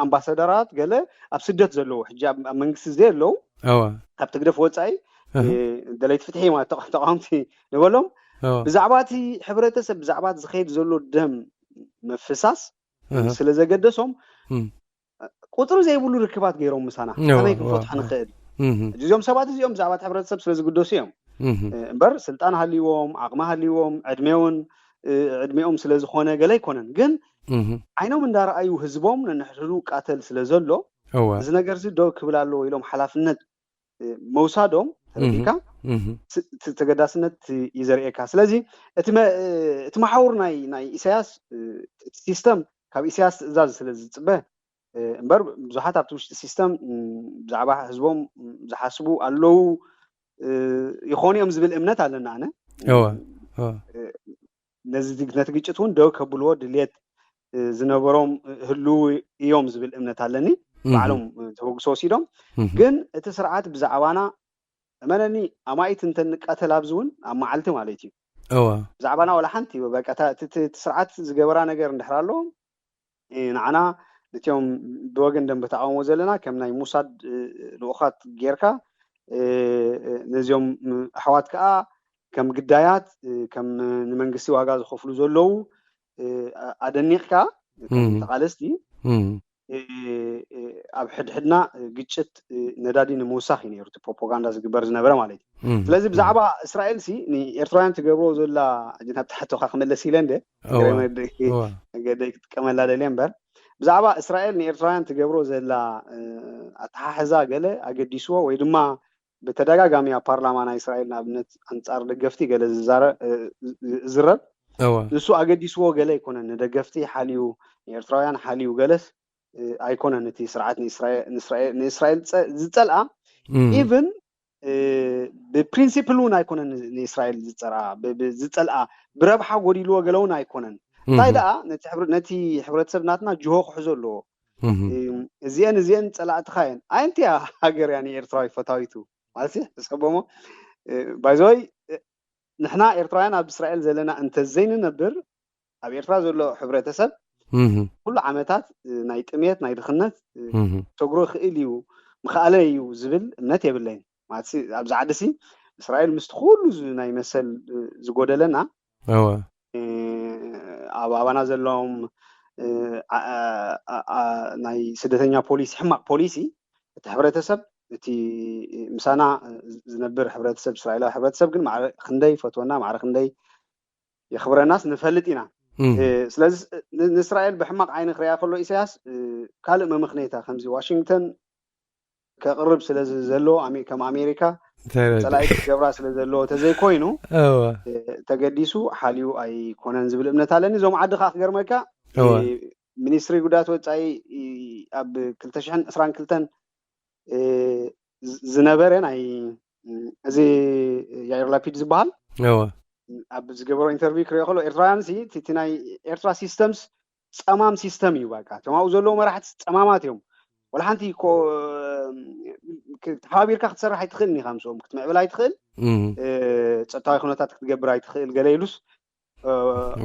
ኣምባሳደራት ገለ ኣብ ስደት ዘለዉ ሕጂ ኣብ መንግስቲ ዘየለዉ ካብ ትግደፍ ወፃኢ ደለይቲ ፍትሒ ማለት ተቃወምቲ ንበሎም ብዛዕባ እቲ ሕብረተሰብ ብዛዕባ ዝኸይድ ዘሎ ደም ምፍሳስ ስለ ዘገደሶም ቁፅሪ ዘይብሉ ርክባት ገይሮም ምሳና ከመይ ክንፈትሖ ንኽእል? እዚኦም ሰባት እዚኦም ብዛዕባ እቲ ሕብረተሰብ ስለ ዝግደሱ እዮም እምበር ስልጣን ሃልዎም ዓቕሚ ሃልዎም ዕድሜ እውን እ፣ ዕድሜኦም ስለ ዝኾነ ገለ ኣይኮነን። ግን እህ፣ ዓይኖም እንዳረኣዩ ህዝቦም ነንሕድሕዱ ቃተል ስለ ዘሎ እወ፣ እዚ ነገር እዚ ደው ክብል ኣለዎ ኢሎም ሓላፍነት እ፣ መውሳዶም ተረዲእካ እህ፣ ስ- እቲ ተገዳስነት እዩ ዘርእየካ። ስለዚ እቲ መ- እ፣ እቲ መሓውር ናይ ናይ ኢሳያስ እ፣ እቲ ሲስተም ካብ ኢሳያስ ትእዛዝ ስለ ዝፅበ እ፣ እምበር ብዙሓት ኣብቲ ውሽጢ ሲስተም ም፣ ብዛዕባ ህዝቦም ም፣ ዝሓስቡ ኣለዉ እ፣ ይኾኑ እዮም ዝብል እምነት ኣለና። ኣነ እወ፣ እወ፣ ነዚ ነቲ ግጭት እውን ደው ከብልዎ ድልየት እ፣ ዝነበሮም እ፣ ህልው እዮም ዝብል እምነት ኣለኒ። እህ፣ ባዕሎም እ፣ ተበግሶ ወሲዶም እህ፣ ግን እቲ ስርዓት ብዛዕባና እመነኒ ኣማኢት እንተንቃተል ኣብዚ እውን ኣብ መዓልቲ ማለት እዩ እወ፣ ብዛዕባና ዋላ ሓንቲ በቃ እታ- እቲ እቲ- እቲ ስርዓት ዝገበራ ነገር እንድሕር ኣሎ እ፣ ንዓና ነቲኦም ብወገን ደንበ ተቃውሞ ዘለና ከም ናይ ሙሳድ እ፣ ልኡኻት ጌርካ እ፣ እ፣ ነዚኦም እ፣ ኣሕዋት ከዓ ከም ግዳያት እ፣ ከም ንመንግስቲ ዋጋ ዝኸፍሉ ዘለዉ እ፣ ኣ- ኣደኒቕካ ከም እም። ተቃለስቲ እም፣ እ፣ እ፣ ኣብ ሕድሕድና እ፣ ግጭት እ፣ ነዳዲ ንምውሳኽ እዩ ነይሩ እቲ ፕሮፓጋንዳ ዝግበር ዝነበረ ማለት እዩ። እም፣ ስለዚ እም። ብዛዕባ እስራኤል ሲ ንኤርትራውያን ትገብሮ ዘላ ሕጂ ናብ ትሕቶካ ክመለስ ኢለ እንደ እወ፣ እግረ መገደይ እወ፣ መገደይ ክትጥቀመላ ደልየ እምበር ብዛዕባ እስራኤል ንኤርትራውያን ትገብሮ ዘላ እ፣ ኣተሓሕዛ ገለ ኣገዲስዎ ወይ ድማ ብተደጋጋሚ ኣብ ፓርላማ ናይ እስራኤል ንኣብነት ኣንጻር ደገፍቲ ገለ ዝዛረ- እ፣ ዝ- ዝረብ እወ፣ ንሱ ኣገዲስዎ ገለ ኣይኮነን። ንደገፍቲ ሓልዩ ንኤርትራውያን ሓልዩ ገለስ እ፣ ኣይኮነን። እቲ ስርዓት ንእስራኤል ንእስራኤል- ንእስራኤል ዝጸ- ዝጸልኣ እም፣ ኢቭን እ፣ ብፕሪንሲፕል እውን ኣይኮነን ን- ንእስራኤል ዝጸራ ብ- ብ- ዝጸልኣ ብረብሓ ጎዲልዎ ገለ እውን ኣይኮነን። እንታይ እም፣ ደኣ ነቲ ሕብረ- ነቲ ሕብረተሰብ ናትና ጅሆ ክሕዞ ኣለዎ። እም፣ እም፣ እዚአን እዚአን ጸላእትኻ እየን። ኣየንቲያ ሃገር እያ ንኤርትራዊ ፈታዊቱ ማለት ሕሰቦሞ ባይዘወይ ንሕና ኤርትራውያን ኣብ እስራኤል ዘለና እንተዘይንነብር ኣብ ኤርትራ ዘሎ ሕብረተሰብ እም፣ ኩሉ ዓመታት እ፣ ናይ ጥሜት ናይ ድኽነት እ፣ እም፣ ሰግሮ ክእል እዩ ምኽኣለ እዩ ዝብል እምነት የብለይን። ማለት ኣብዚ ዓዲ ሲ እስራኤል ምስቲ ኩሉ ዝ- ናይ መሰል እ፣ ዝጎደለና እወ፣ እ፣ ኣብ ኣባና ዘለዎም እ፣ ዓ- ዓ- ዓ- ናይ ስደተኛ ፖሊሲ ሕማቅ ፖሊሲ እቲ ሕብረተሰብ እቲ ምሳና ዝነብር ሕብረተሰብ እስራኤላዊ ሕብረተሰብ ግን ማዕረ ክንደይ ይፈትወና ማዕረ ክንደይ የኽብረናስ ንፈልጥ ኢና። እም፣ እ፣ ስለዚ ን- ንእስራኤል ብሕማቅ ዓይኒ ክሪኣ ከሎ ኢሳያስ እ፣ ካልእ መመኽነይታ ከምዚ ዋሽንግተን ከቕርብ ስለ ዝ- ዘሎ ኣሜ- ከም ኣሜሪካ ተረዲእ። ጸላኢ ክገብራ ስለ ዘለዎ ተዘይኮይኑ እወ፣ እ፣ ተገዲሱ ሓልዩ ኣይኮነን ዝብል እምነት ኣለኒ። እዞም ዓዲ ከዓ ክገርመካ እወ። እ፣ ሚኒስትሪ ጉዳያት ወጻኢ እ፣ ኣብ ክልተ ሽሕን ዕስራን ክልተን እ፣ ዝ- ዝነበረ ናይ እ፣ እዚ ያይር ላፒድ ዝበሃል እወ፣ ኣብ ዝገበሮ ኢንተርቪው ክሪኦ ከሎ ኤርትራውያን ሲ እቲ ናይ ኤርትራ ሲስተምስ ጸማም ሲስተም እዩ። በቃ እቶም ኣብኡ ዘለዉ መራሕቲ ጸማማት እዮም። ወላ ሓንቲ ኮ- ክ- ተሓባቢርካ ክትሰርሕ ኣይትኽእልን ኢኻ ምስኦም ክትምዕብል ኣይትኽእል እም፣ እ፣ ጸጥታዊ ኩነታት ክትገብር ኣይትኽእል ገለ ኢሉስ እ፣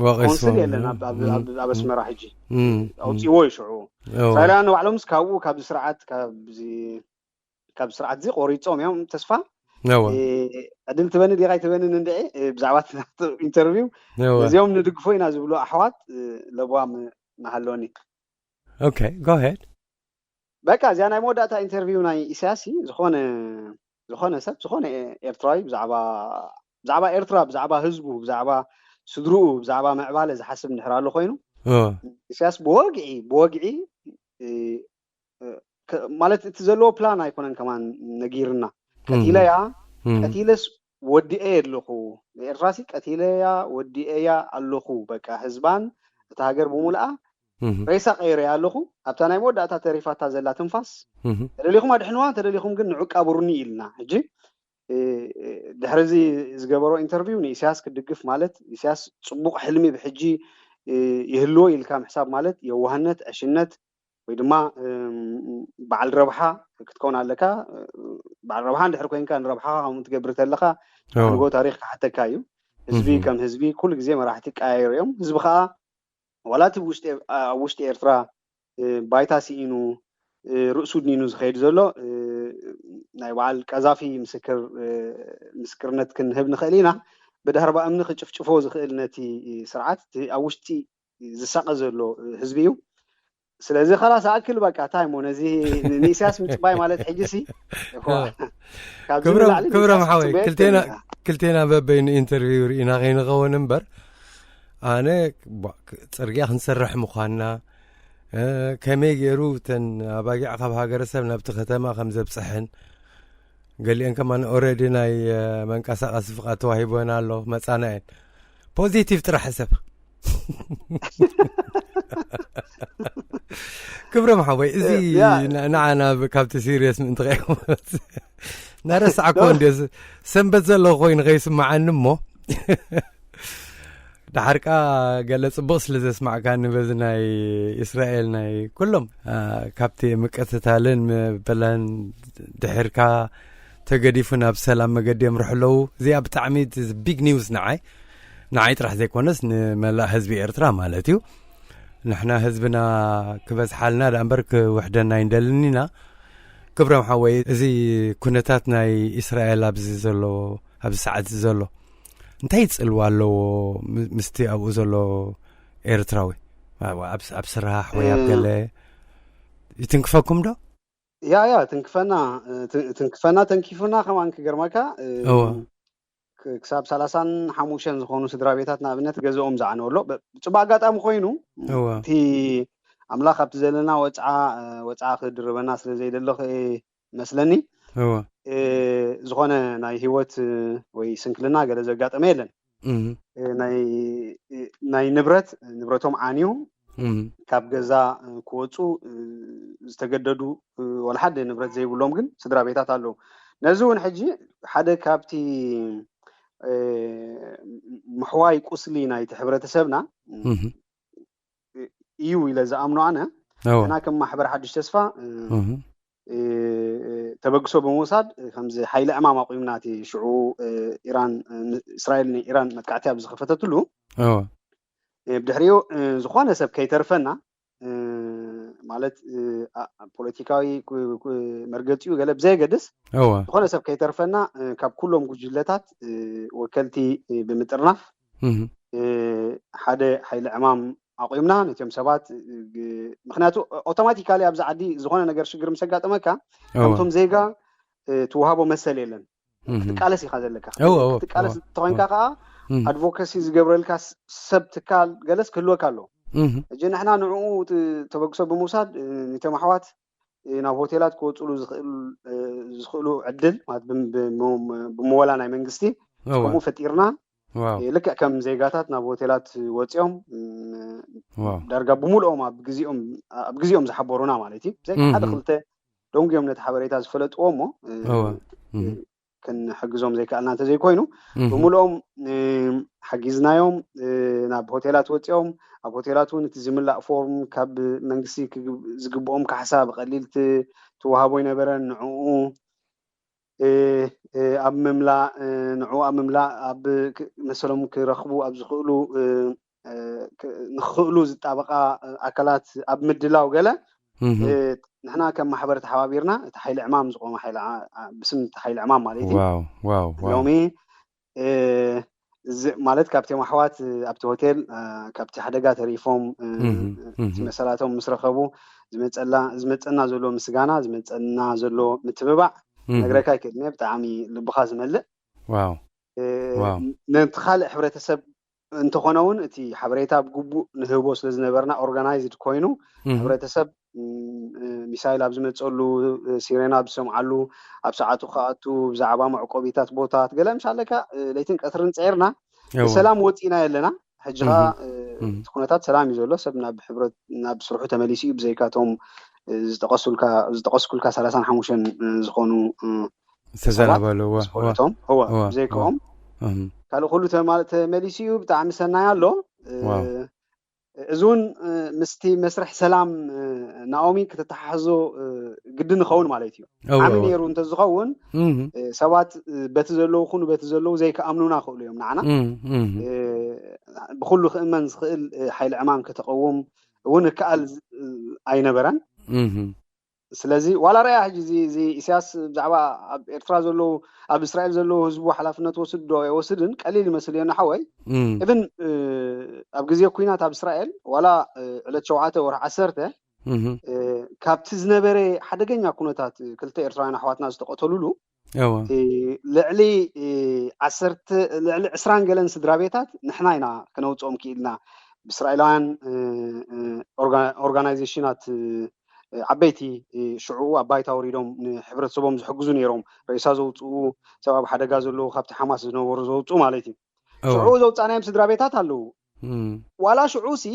ወቒስዎም። ኮንስል የለን ኣብ- ኣብ- እም፣ ኣብ- ኣብ ኣስመራ ሕጂ እም፣ ኣውፅዎ ይሽዑ እወ፣ እስራኤላውያን ባዕሎምስ ካብኡ ካብዚ ስርዓት ካብዚ ካብ ስርዓት እዚ ቆሪፆም እዮም ተስፋ እወ፣ እ፣ ዕድል ትበኒ ዲኻ ኣይትበንን እንድዒ እ፣ ብዛዕባ እቲ ናቱ ኢንተርቪው እወ። ነዚኦም ንድግፎ ኢና ዝብሉ ኣሕዋት እ፣ ለበዋም እናሃለወኒ Okay, go ahead. በቃ እዚኣ ናይ መወዳእታ ኢንተርቪው ናይ ኢሳያስ እዩ። ዝኾነ ዝኾነ ሰብ ዝኾነ ኤርትራዊ ብዛዕባ ብዛዕባ ኤርትራ ብዛዕባ ህዝቡ ብዛዕባ ስድርኡ ብዛዕባ ምዕባለ ዝሓስብ እንድሕር ኣሎ ኮይኑ እወ፣ ኢሳያስ ብወግዒ ብወግዒ እ፣ እ፣ ከ- ማለት እቲ ዘለዎ ፕላን ኣይኮነን ከማን ነጊርና እም፣ ቀቲለያ እም፣ ቀቲለስ ወዲኤ ኣለኹ ኤርትራሲ ቀቲለያ ወዲኤያ ኣለኹ በቃ ህዝባን እታ ሃገር ብምልኣ እም፣ ሬሳ ቀይረያ ኣለኹ ኣብታ ናይ መወዳእታ ተሪፋታ ዘላ ትንፋስ እም፣ ተደሊኹም ኣድሕንዋ ተደሊኹም ግን ንዑ ቀብሩኒ ኢልና ሕጂ እ፣ ድሕሪ እዚ ዝገበሮ ኢንተርቪው ንኢሳያስ ክድግፍ ማለት ኢሳያስ ፅቡቅ ሕልሚ ብሕጂ እ፣ ይህልዎ ኢልካ ምሕሳብ ማለት የዋህነት ዕሽነት ወይ ድማ እም፣ በዓል ረብሓ ክትከውን ኣለካ። በዓል ረብሓ እንድሕር ኮይንካ ንረብሓ ከምኡ ትገብር ተለካ እወ፣ ንጎ ታሪክ ክሓተካ እዩ። ህዝቢ እም፣ ከም ህዝቢ ኩሉ ግዜ መራሕቲ ቀያየሩ እዮም። ህዝቢ ከዓ ዋላ እቲ ውሽጢ ኣብ ውሽጢ ኤርትራ እ፣ ባይታ ስኢኑ እ፣ ርእሱ ድኒኑ ዝኸይድ ዘሎ እ፣ ናይ በዓል ቀዛፊ ምስክር እ፣ ምስክርነት ክንህብ ንኽእል ኢና። ብድሕሪ ባእምኒ ክጭፍጭፎ ዝኽእል ነቲ ስርዓት እቲ ኣብ ውሽጢ ዝሳቐ ዘሎ ህዝቢ እዩ። ስለዚ ከላስ ኣክል በቃ እንታይ እሞ ነዚ ን- ንኢሳያስ ምጽባይ ማለት ሕጂ ሲ እኳ ካብዚ ክብሮም ንላዕሊ ክብሮም ንኢሳያስ ሓወይ ክትጽበዮ ክልቴና የብልካ። ክልቴና በበይኑ ኢንተርቪው ርኢና ከይንኸውን እምበር ኣነ ጽርግያ ክንሰርሕ ምዃንና፣ ከመይ ገይሩ እተን ኣባጊዕ ካብ ሃገረሰብ ናብቲ ከተማ ከም ዘብጽሐን፣ ገሊአን ከማን ኦረዲ ናይ መንቀሳቐሲ ፍቓድ ተዋሂቦን ኣሎ፣ መጻና እየን። ፖዚቲቭ ጥራሕ ሕሰብ። ክብሮም ሓወይ፣ እዚ ንዓና ካብቲ ሲሪየስ ምእንቲ ከይወስ ናረሳዕኮ እንዲ ሰንበት ዘሎ ኮይኑ ከይስማዓኒ እሞ፣ ድሓርቃ ገለ ጽቡቕ ስለ ዘስማዕካኒ በዚ ናይ እስራኤል ናይ ኩሎም ካብቲ ምቅትታልን ምብላን ድሕርካ ተገዲፉ ናብ ሰላም መገዲ የምርሑ ኣለዉ። እዚኣ ብጣዕሚ ቢግ ኒውስ ንዓይ፣ ንዓይ ጥራሕ ዘይኮነስ ንመላእ ህዝቢ ኤርትራ ማለት እዩ። ንሕና ህዝብና ክበዝሓልና ደኣ እምበር ክውሕደና ኣይንደልን ኢና። ክብሮም ሓወይ፣ እዚ ኩነታት ናይ እስራኤል ኣብዚ ዘሎ፣ ኣብዚ ሰዓት እዚ ዘሎ እንታይ ጽልዋ ኣለዎ ምስቲ ኣብኡ ዘሎ ኤርትራዊ? ኣብ ስራሕ ወይ ኣብ ገለ ይትንክፈኩም ዶ? ያ ያ ትንክፈና ትንክፈና ተንኪፉና ከማን ክገርመካ። ክሳብ ሰላሳን ሓሙሽተን ዝኾኑ ስድራ ቤታት ንኣብነት ገዝኦም ዝዓነወሎ። ብፅቡቅ ኣጋጣሚ ኮይኑ እቲ ኣምላኽ ኣብቲ ዘለና ወፅዓ ወፅዓ ክድርበና ስለ ዘይደሎ መስለኒ ዝኾነ ናይ ህይወት ወይ ስንክልና ገለ ዘጋጠመ የለን። ናይ ንብረት ንብረቶም ዓንዩ ካብ ገዛ ክወፁ ዝተገደዱ፣ ወላ ሓደ ንብረት ዘይብሎም ግን ስድራ ቤታት ኣለዉ። ነዚ እውን ሕጂ ሓደ ካብቲ ምሕዋይ ቁስሊ ናይቲ ሕብረተሰብና እዩ ኢለ ዝኣምኖ ኣነ። ሕና ከም ማሕበር ሓድሽ ተስፋ ተበግሶ ብምውሳድ ከምዚ ሓይሊ ዕማም ኣቑምና፣ እቲ ሽዑ ኢራን፣ እስራኤል ንኢራን መጥቃዕቲ ኣብ ዝኸፈተትሉ ብድሕሪኡ ዝኾነ ሰብ ከይተርፈና፣ ማለት ፖለቲካዊ መርገፂኡ ገለ ብዘየገድስ፣ ዝኾነ ሰብ ከይተርፈና ካብ ኩሎም ጉጅለታት ወከልቲ ብምጥርናፍ ሓደ ሓይሊ ዕማም ኣቑምና ነቲኦም ሰባት። ምክንያቱ ኦቶማቲካሊ ኣብዚ ዓዲ ዝኾነ ነገር ሽግር ምስ ኣጋጠመካ፣ ከምቶም ዜጋ ትወሃቦ መሰል የለን። ክትቃለስ ኢኻ ዘለካ። ክትቃለስ እንተኾይንካ ከዓ ኣድቮካሲ ዝገብረልካ ሰብ፣ ትካል ገለስ ክህልወካ ኣለዎ። ሕጂ ንሕና ንዕኡ ተበግሶ ብምውሳድ ነቶም ኣሕዋት ናብ ሆቴላት ክወፅሉ ዝኽእሉ ዕድል ማለት ብምወላ ናይ መንግስቲ ከምኡ ፈጢርና፣ ልክዕ ከም ዜጋታት ናብ ሆቴላት ወፂኦም ዳርጋ ብምልኦም ኣብ ግዜኦም ዝሓበሩና ማለት እዩ። ብዘይ ሓደ ክልተ ደንጉዮም ነቲ ሓበሬታ ዝፈለጥዎ እሞ ክንሕግዞም ዘይከኣልና እንተዘይኮይኑ፣ ብምልኦም ሓጊዝናዮም። ናብ ሆቴላት ወፂኦም፣ ኣብ ሆቴላት እውን እቲ ዝምላእ ፎርም ካብ መንግስቲ ዝግብኦም ካሕሳ ብቐሊል ትወሃቦ ኣይነበረን። ንዕኡ ኣብ ምምላእ፣ ንዕኡ ኣብ ምምላእ፣ ኣብ መሰሎም ክረኽቡ ኣብ ዝኽእሉ ንክኽእሉ ዝጣበቃ ኣካላት ኣብ ምድላው ገለ ንሕና ከም ማሕበር ተሓባቢርና እቲ ሓይሊ ዕማም ዝቆመ ሓይሊ ብስም እቲ ሓይሊ ዕማም ማለት እዩ። ሎሚ ማለት ካብቶም ኣሕዋት ኣብቲ ሆቴል ካብቲ ሓደጋ ተሪፎም እቲ መሰላቶም ምስ ረኸቡ ዝመፀና ዘሎ ምስጋና፣ ዝመፀና ዘሎ ምትብባዕ ነግረካ ኣይክእልን እየ። ብጣዕሚ ልብኻ ዝመልእ። ነቲ ካልእ ሕብረተሰብ እንተኾነ እውን እቲ ሓበሬታ ብግቡእ ንህቦ ስለ ዝነበርና ኦርጋናይዝድ ኮይኑ ሕብረተሰብ ሚሳይል ኣብ ዝመፀሉ፣ ሲሬና ኣብ ዝሰምዓሉ፣ ኣብ ሰዓቱ ክኣቱ፣ ብዛዕባ መዕቆቢታት ቦታት ገለ ምስ ኣለካ ለይትን ቀትርን ፀርና ብሰላም ወፂና ኣለና። ሕጂ ከዓ እቲ ኩነታት ሰላም እዩ ዘሎ። ሰብ ናብ ሕብረት ናብ ስርሑ ተመሊሱ እዩ፣ ብዘይካቶም ዝጠቀስኩልካ ሰላሳን ሓሙሽተን ዝኾኑ ዝተዘናበሉ ቶም ብዘይካኦም ካልእ ኩሉ ተመሊሱ እዩ። ብጣዕሚ ሰናይ ኣሎ። እዚ እውን ምስቲ መስርሕ ሰላም ናኦሚ ክተተሓሕዞ ግዲ ንኸውን ማለት እዩ። ዓሚ ነይሩ እንተዝኸውን ሰባት በቲ ዘለዉ ኩኑ በቲ ዘለዉ ዘይከኣምኑና ክእሉ እዮም። ንዓና ብኩሉ ክእመን ዝኽእል ሓይሊ ዕማም ከተቐውም እውን እከኣል ኣይነበረን። ስለዚ ዋላ ረያ ሕጂ እዚ ኢሳያስ ብዛዕባ ኣብ ኤርትራ ዘለዉ ኣብ እስራኤል ዘለዉ ህዝቡ ሓላፍነት ወስድ ዶ ኣይወስድን ቀሊል ይመስል እዮ ንሓወይ። እብን ኣብ ግዜ ኩናት ኣብ እስራኤል ዋላ ዕለት ሸውዓተ ወርሒ ዓሰርተ ካብቲ ዝነበረ ሓደገኛ ኩነታት ክልተ ኤርትራውያን ኣሕዋትና ዝተቐተሉሉ እወ እ፣ ልዕሊ እ፣ ዓሰርተ ልዕሊ ዕስራን ገለን ስድራ ቤታት ንሕና ኢና ክነውፅኦም ክኢልና። ብእስራኤላውያን እ፣ እ፣ ኦርጋ- ኦርጋናይዜሽናት እ፣ ዓበይቲ እ፣ ሽዕኡ ኣብ ባይታ ወሪዶም ንሕብረተሰቦም ዝሕግዙ ነይሮም። ሬሳ ዘውፅኡ፣ ሰብ ኣብ ሓደጋ ዘለዉ፣ ካብቲ ሓማስ ዝነበሩ ዘውፅኡ ማለት እዩ። ሽዑ እወ ዘውፃናዮም ስድራ ቤታት ኣለዉ። እም፣ ዋላ ሽዑ ሲ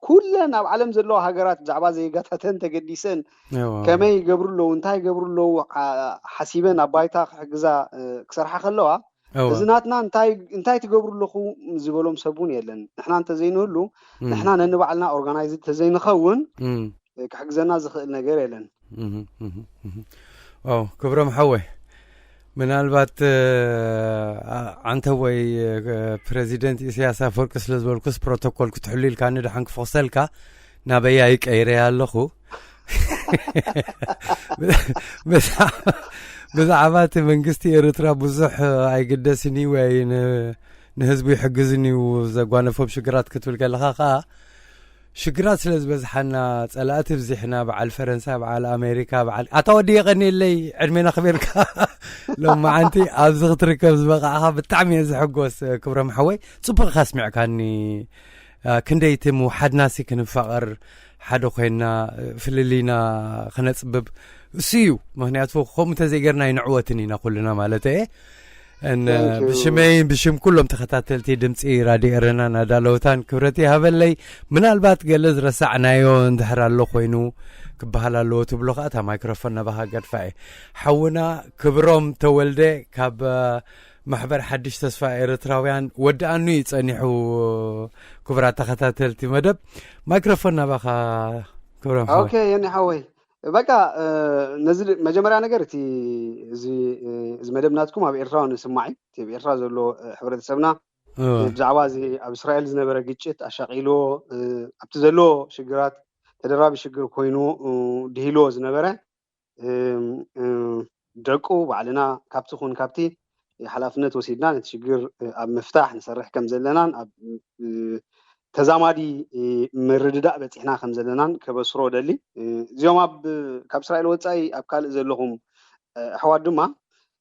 ኩለን ኣብ ዓለም ዘለዋ ሃገራት ብዛዕባ ዜጋታተን ተገዲሰን እወ ከመይ ይገብሩ ኣለዉ፣ እንታይ ይገብሩ ኣለዉ ዓ- ሓሲበን ኣብ ባይታ ክሕግዛ እ፣ ክሰርሓ ከለዋ እወ እዚ ናትና እንታይ እንታይ ትገብሩ ኣለኹ ዝበሎም ሰብ እውን የለን። ንሕና እንተዘይንህሉ እም፣ ንሕና ነንባዕልና ኦርጋናይዝ እንተዘይንኸውን እም፣ እ፣ ክሕግዘና ዝኽእል ነገር የለን። እም፣ እም፣ እም። ዋው ክብሮም ሓወይ ምናልባት እ፣ ዓ- ዓንተቦይ እ፣ ፕረዚደንት ኢሳያስ ኣፈወርቂ ስለ ዝበልኩስ ፕሮቶኮል ክትሕሉ ኢልካኒ ደሓን ክፈኽሰልካ ናበያ ይቀይረያ ኣለኹ። ብዛ- ብዛዕባ እቲ መንግስቲ ኤርትራ ብዙሕ ኣይግደስን እዩ ወይ ን- ንህዝቡ ይሕግዝን እዩ ዘጓነፎም ሽግራት ክትብል ከለኻ ከዓ ሽግራት ስለ ዝበዝሓና ጸላእቲ ብዚሕና በዓል ፈረንሳ በዓል ኣሜሪካ በዓል ኣታ ወዲ የቐኒለይ ዕድሜና ክቤልካ ሎማዓንቲ ኣብዚ ክትርከብ ዝበቃዕኻ ብጣዕሚ እየ ዝሕጎስ ክብሮም ሓወይ ጽቡቅ ኢኻ ኣስሚዕካኒ አ፣ ክንደይ እቲ ምውሓድናሲ ክንፋቐር ሓደ ኮይንና ፍልልይና ክነፅብብ እሱ እዩ። ምክንያቱ ከምኡ እንተዘይገርና ኣይንዕወትን ኢና ኩልና ማለት እየ። እን Thank you. ብሽመይን ብሽም ኩሎም ተኸታተልቲ ድምፂ ራድዮ ኤረናን ኣዳለውታን ክብረት ይሃበለይ። ምናልባት ገለ ዝረሳዕናዮ እንድሕር ኣሎ ኮይኑ ክበሃል ኣለዎ ትብሎ ከዓ እታ ማይክሮፎን ናባኻ ገድፋ እየ። ሓውና ክብሮም ተወልደ ካብ አ፣ ማሕበር ሓድሽ ተስፋ ኤርትራውያን ወዲ ኣኑ እዩ ጸኒሑ። ክቡራት ተኸታተልቲ መደብ ማይክሮፎን ናባኻ ክብሮም ሓወይ። ኦኬ የኒ ሓወይ በቃ እ፣ ነዚ ድ- መጀመርያ ነገር እቲ እዚ እ፣ እዚ መደብ ናትኩም ኣብ ኤርትራ ንስማዕ እዩ። እቲ ኣብ ኤርትራ ዘሎ እ፣ ሕብረተሰብና እወ፣ እ፣ ብዛዕባ እዚ ኣብ እስራኤል ዝነበረ ግጭት ኣሻቒልዎ እ፣ ኣብቲ ዘለዎ ሽግራት ተደራቢ ሽግር ኮይኑ እ፣ ድሂልዎ ዝነበረ እ፣ እ፣ ደቁ ባዕልና ካብቲ ኹን ካብቲ ሓላፍነት ወሲድና ነቲ ሽግር እ፣ ኣብ ምፍታሕ ንሰርሕ ከም ዘለናን ኣብ እ፣ ተዛማዲ እ፣ ምርድዳእ በፂሕና ከም ዘለናን ከበስሮ ደሊ። እ፣ እዚኦም ኣብ ካብ እስራኤል ወፃኢ ኣብ ካልእ ዘለኹም እ፣ ኣሕዋት ድማ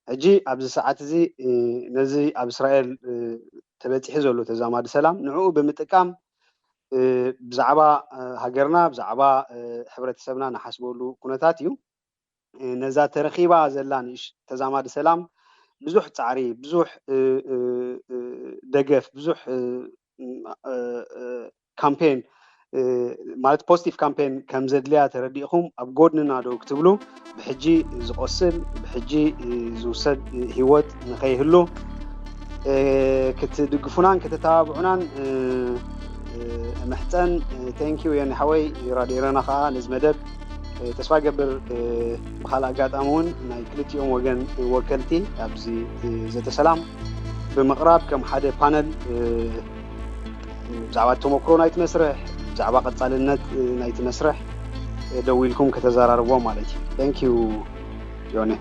ሕጂ ኣብዚ ሰዓት እዚ እ፣ ነዚ ኣብ እስራኤል እ፣ ተበፂሑ ዘሎ ተዛማዲ ሰላም ንዕኡ ብምጥቃም እ፣ ብዛዕባ እ፣ ሃገርና ብዛዕባ እ፣ ሕብረተሰብና ንሓስበሉ ኩነታት እዩ። እ፣ ነዛ ተረኺባ ዘላ ንእሽ ተዛማዲ ሰላም ብዙሕ ጻዕሪ ብዙሕ እ፣ እ፣ እ፣ ደገፍ ብዙሕ እ፣ እ፣ እ፣ ካምፔን እ፣ ማለት ፖዚቲቭ ካምፔን ከም ዘድልያ ተረዲእኹም ኣብ ጎድንና ደው ክትብሉ ብሕጂ ዝቆስል ብሕጂ እ፣ ዝውሰድ እ፣ ህይወት ንኸይህሉ እ፣ ክትድግፉናን ከተተባብዑናን እ፣ እ፣ እምሕፀን። ቴንኪዩ የኒ ሓወይ ራድዮ ኤረና ከዓ ነዚ መደብ እ፣ ተስፋ ገብር እ፣ ብካልእ ኣጋጣሚ እውን ናይ ክልቲኦም ወገን ወከልቲ ኣብዚ እ፣ ዘተ ሰላም ብምቕራብ ከም ሓደ ፓነል እ፣ ብዛዕባ ተመክሮ ናይቲ መስርሕ ብዛዕባ ቀፃልነት እ፣ ናይቲ መስርሕ እ፣ ደው ኢልኩም ከተዘራርቦም ማለት እዩ። ቴንኪዩ ዮኒ።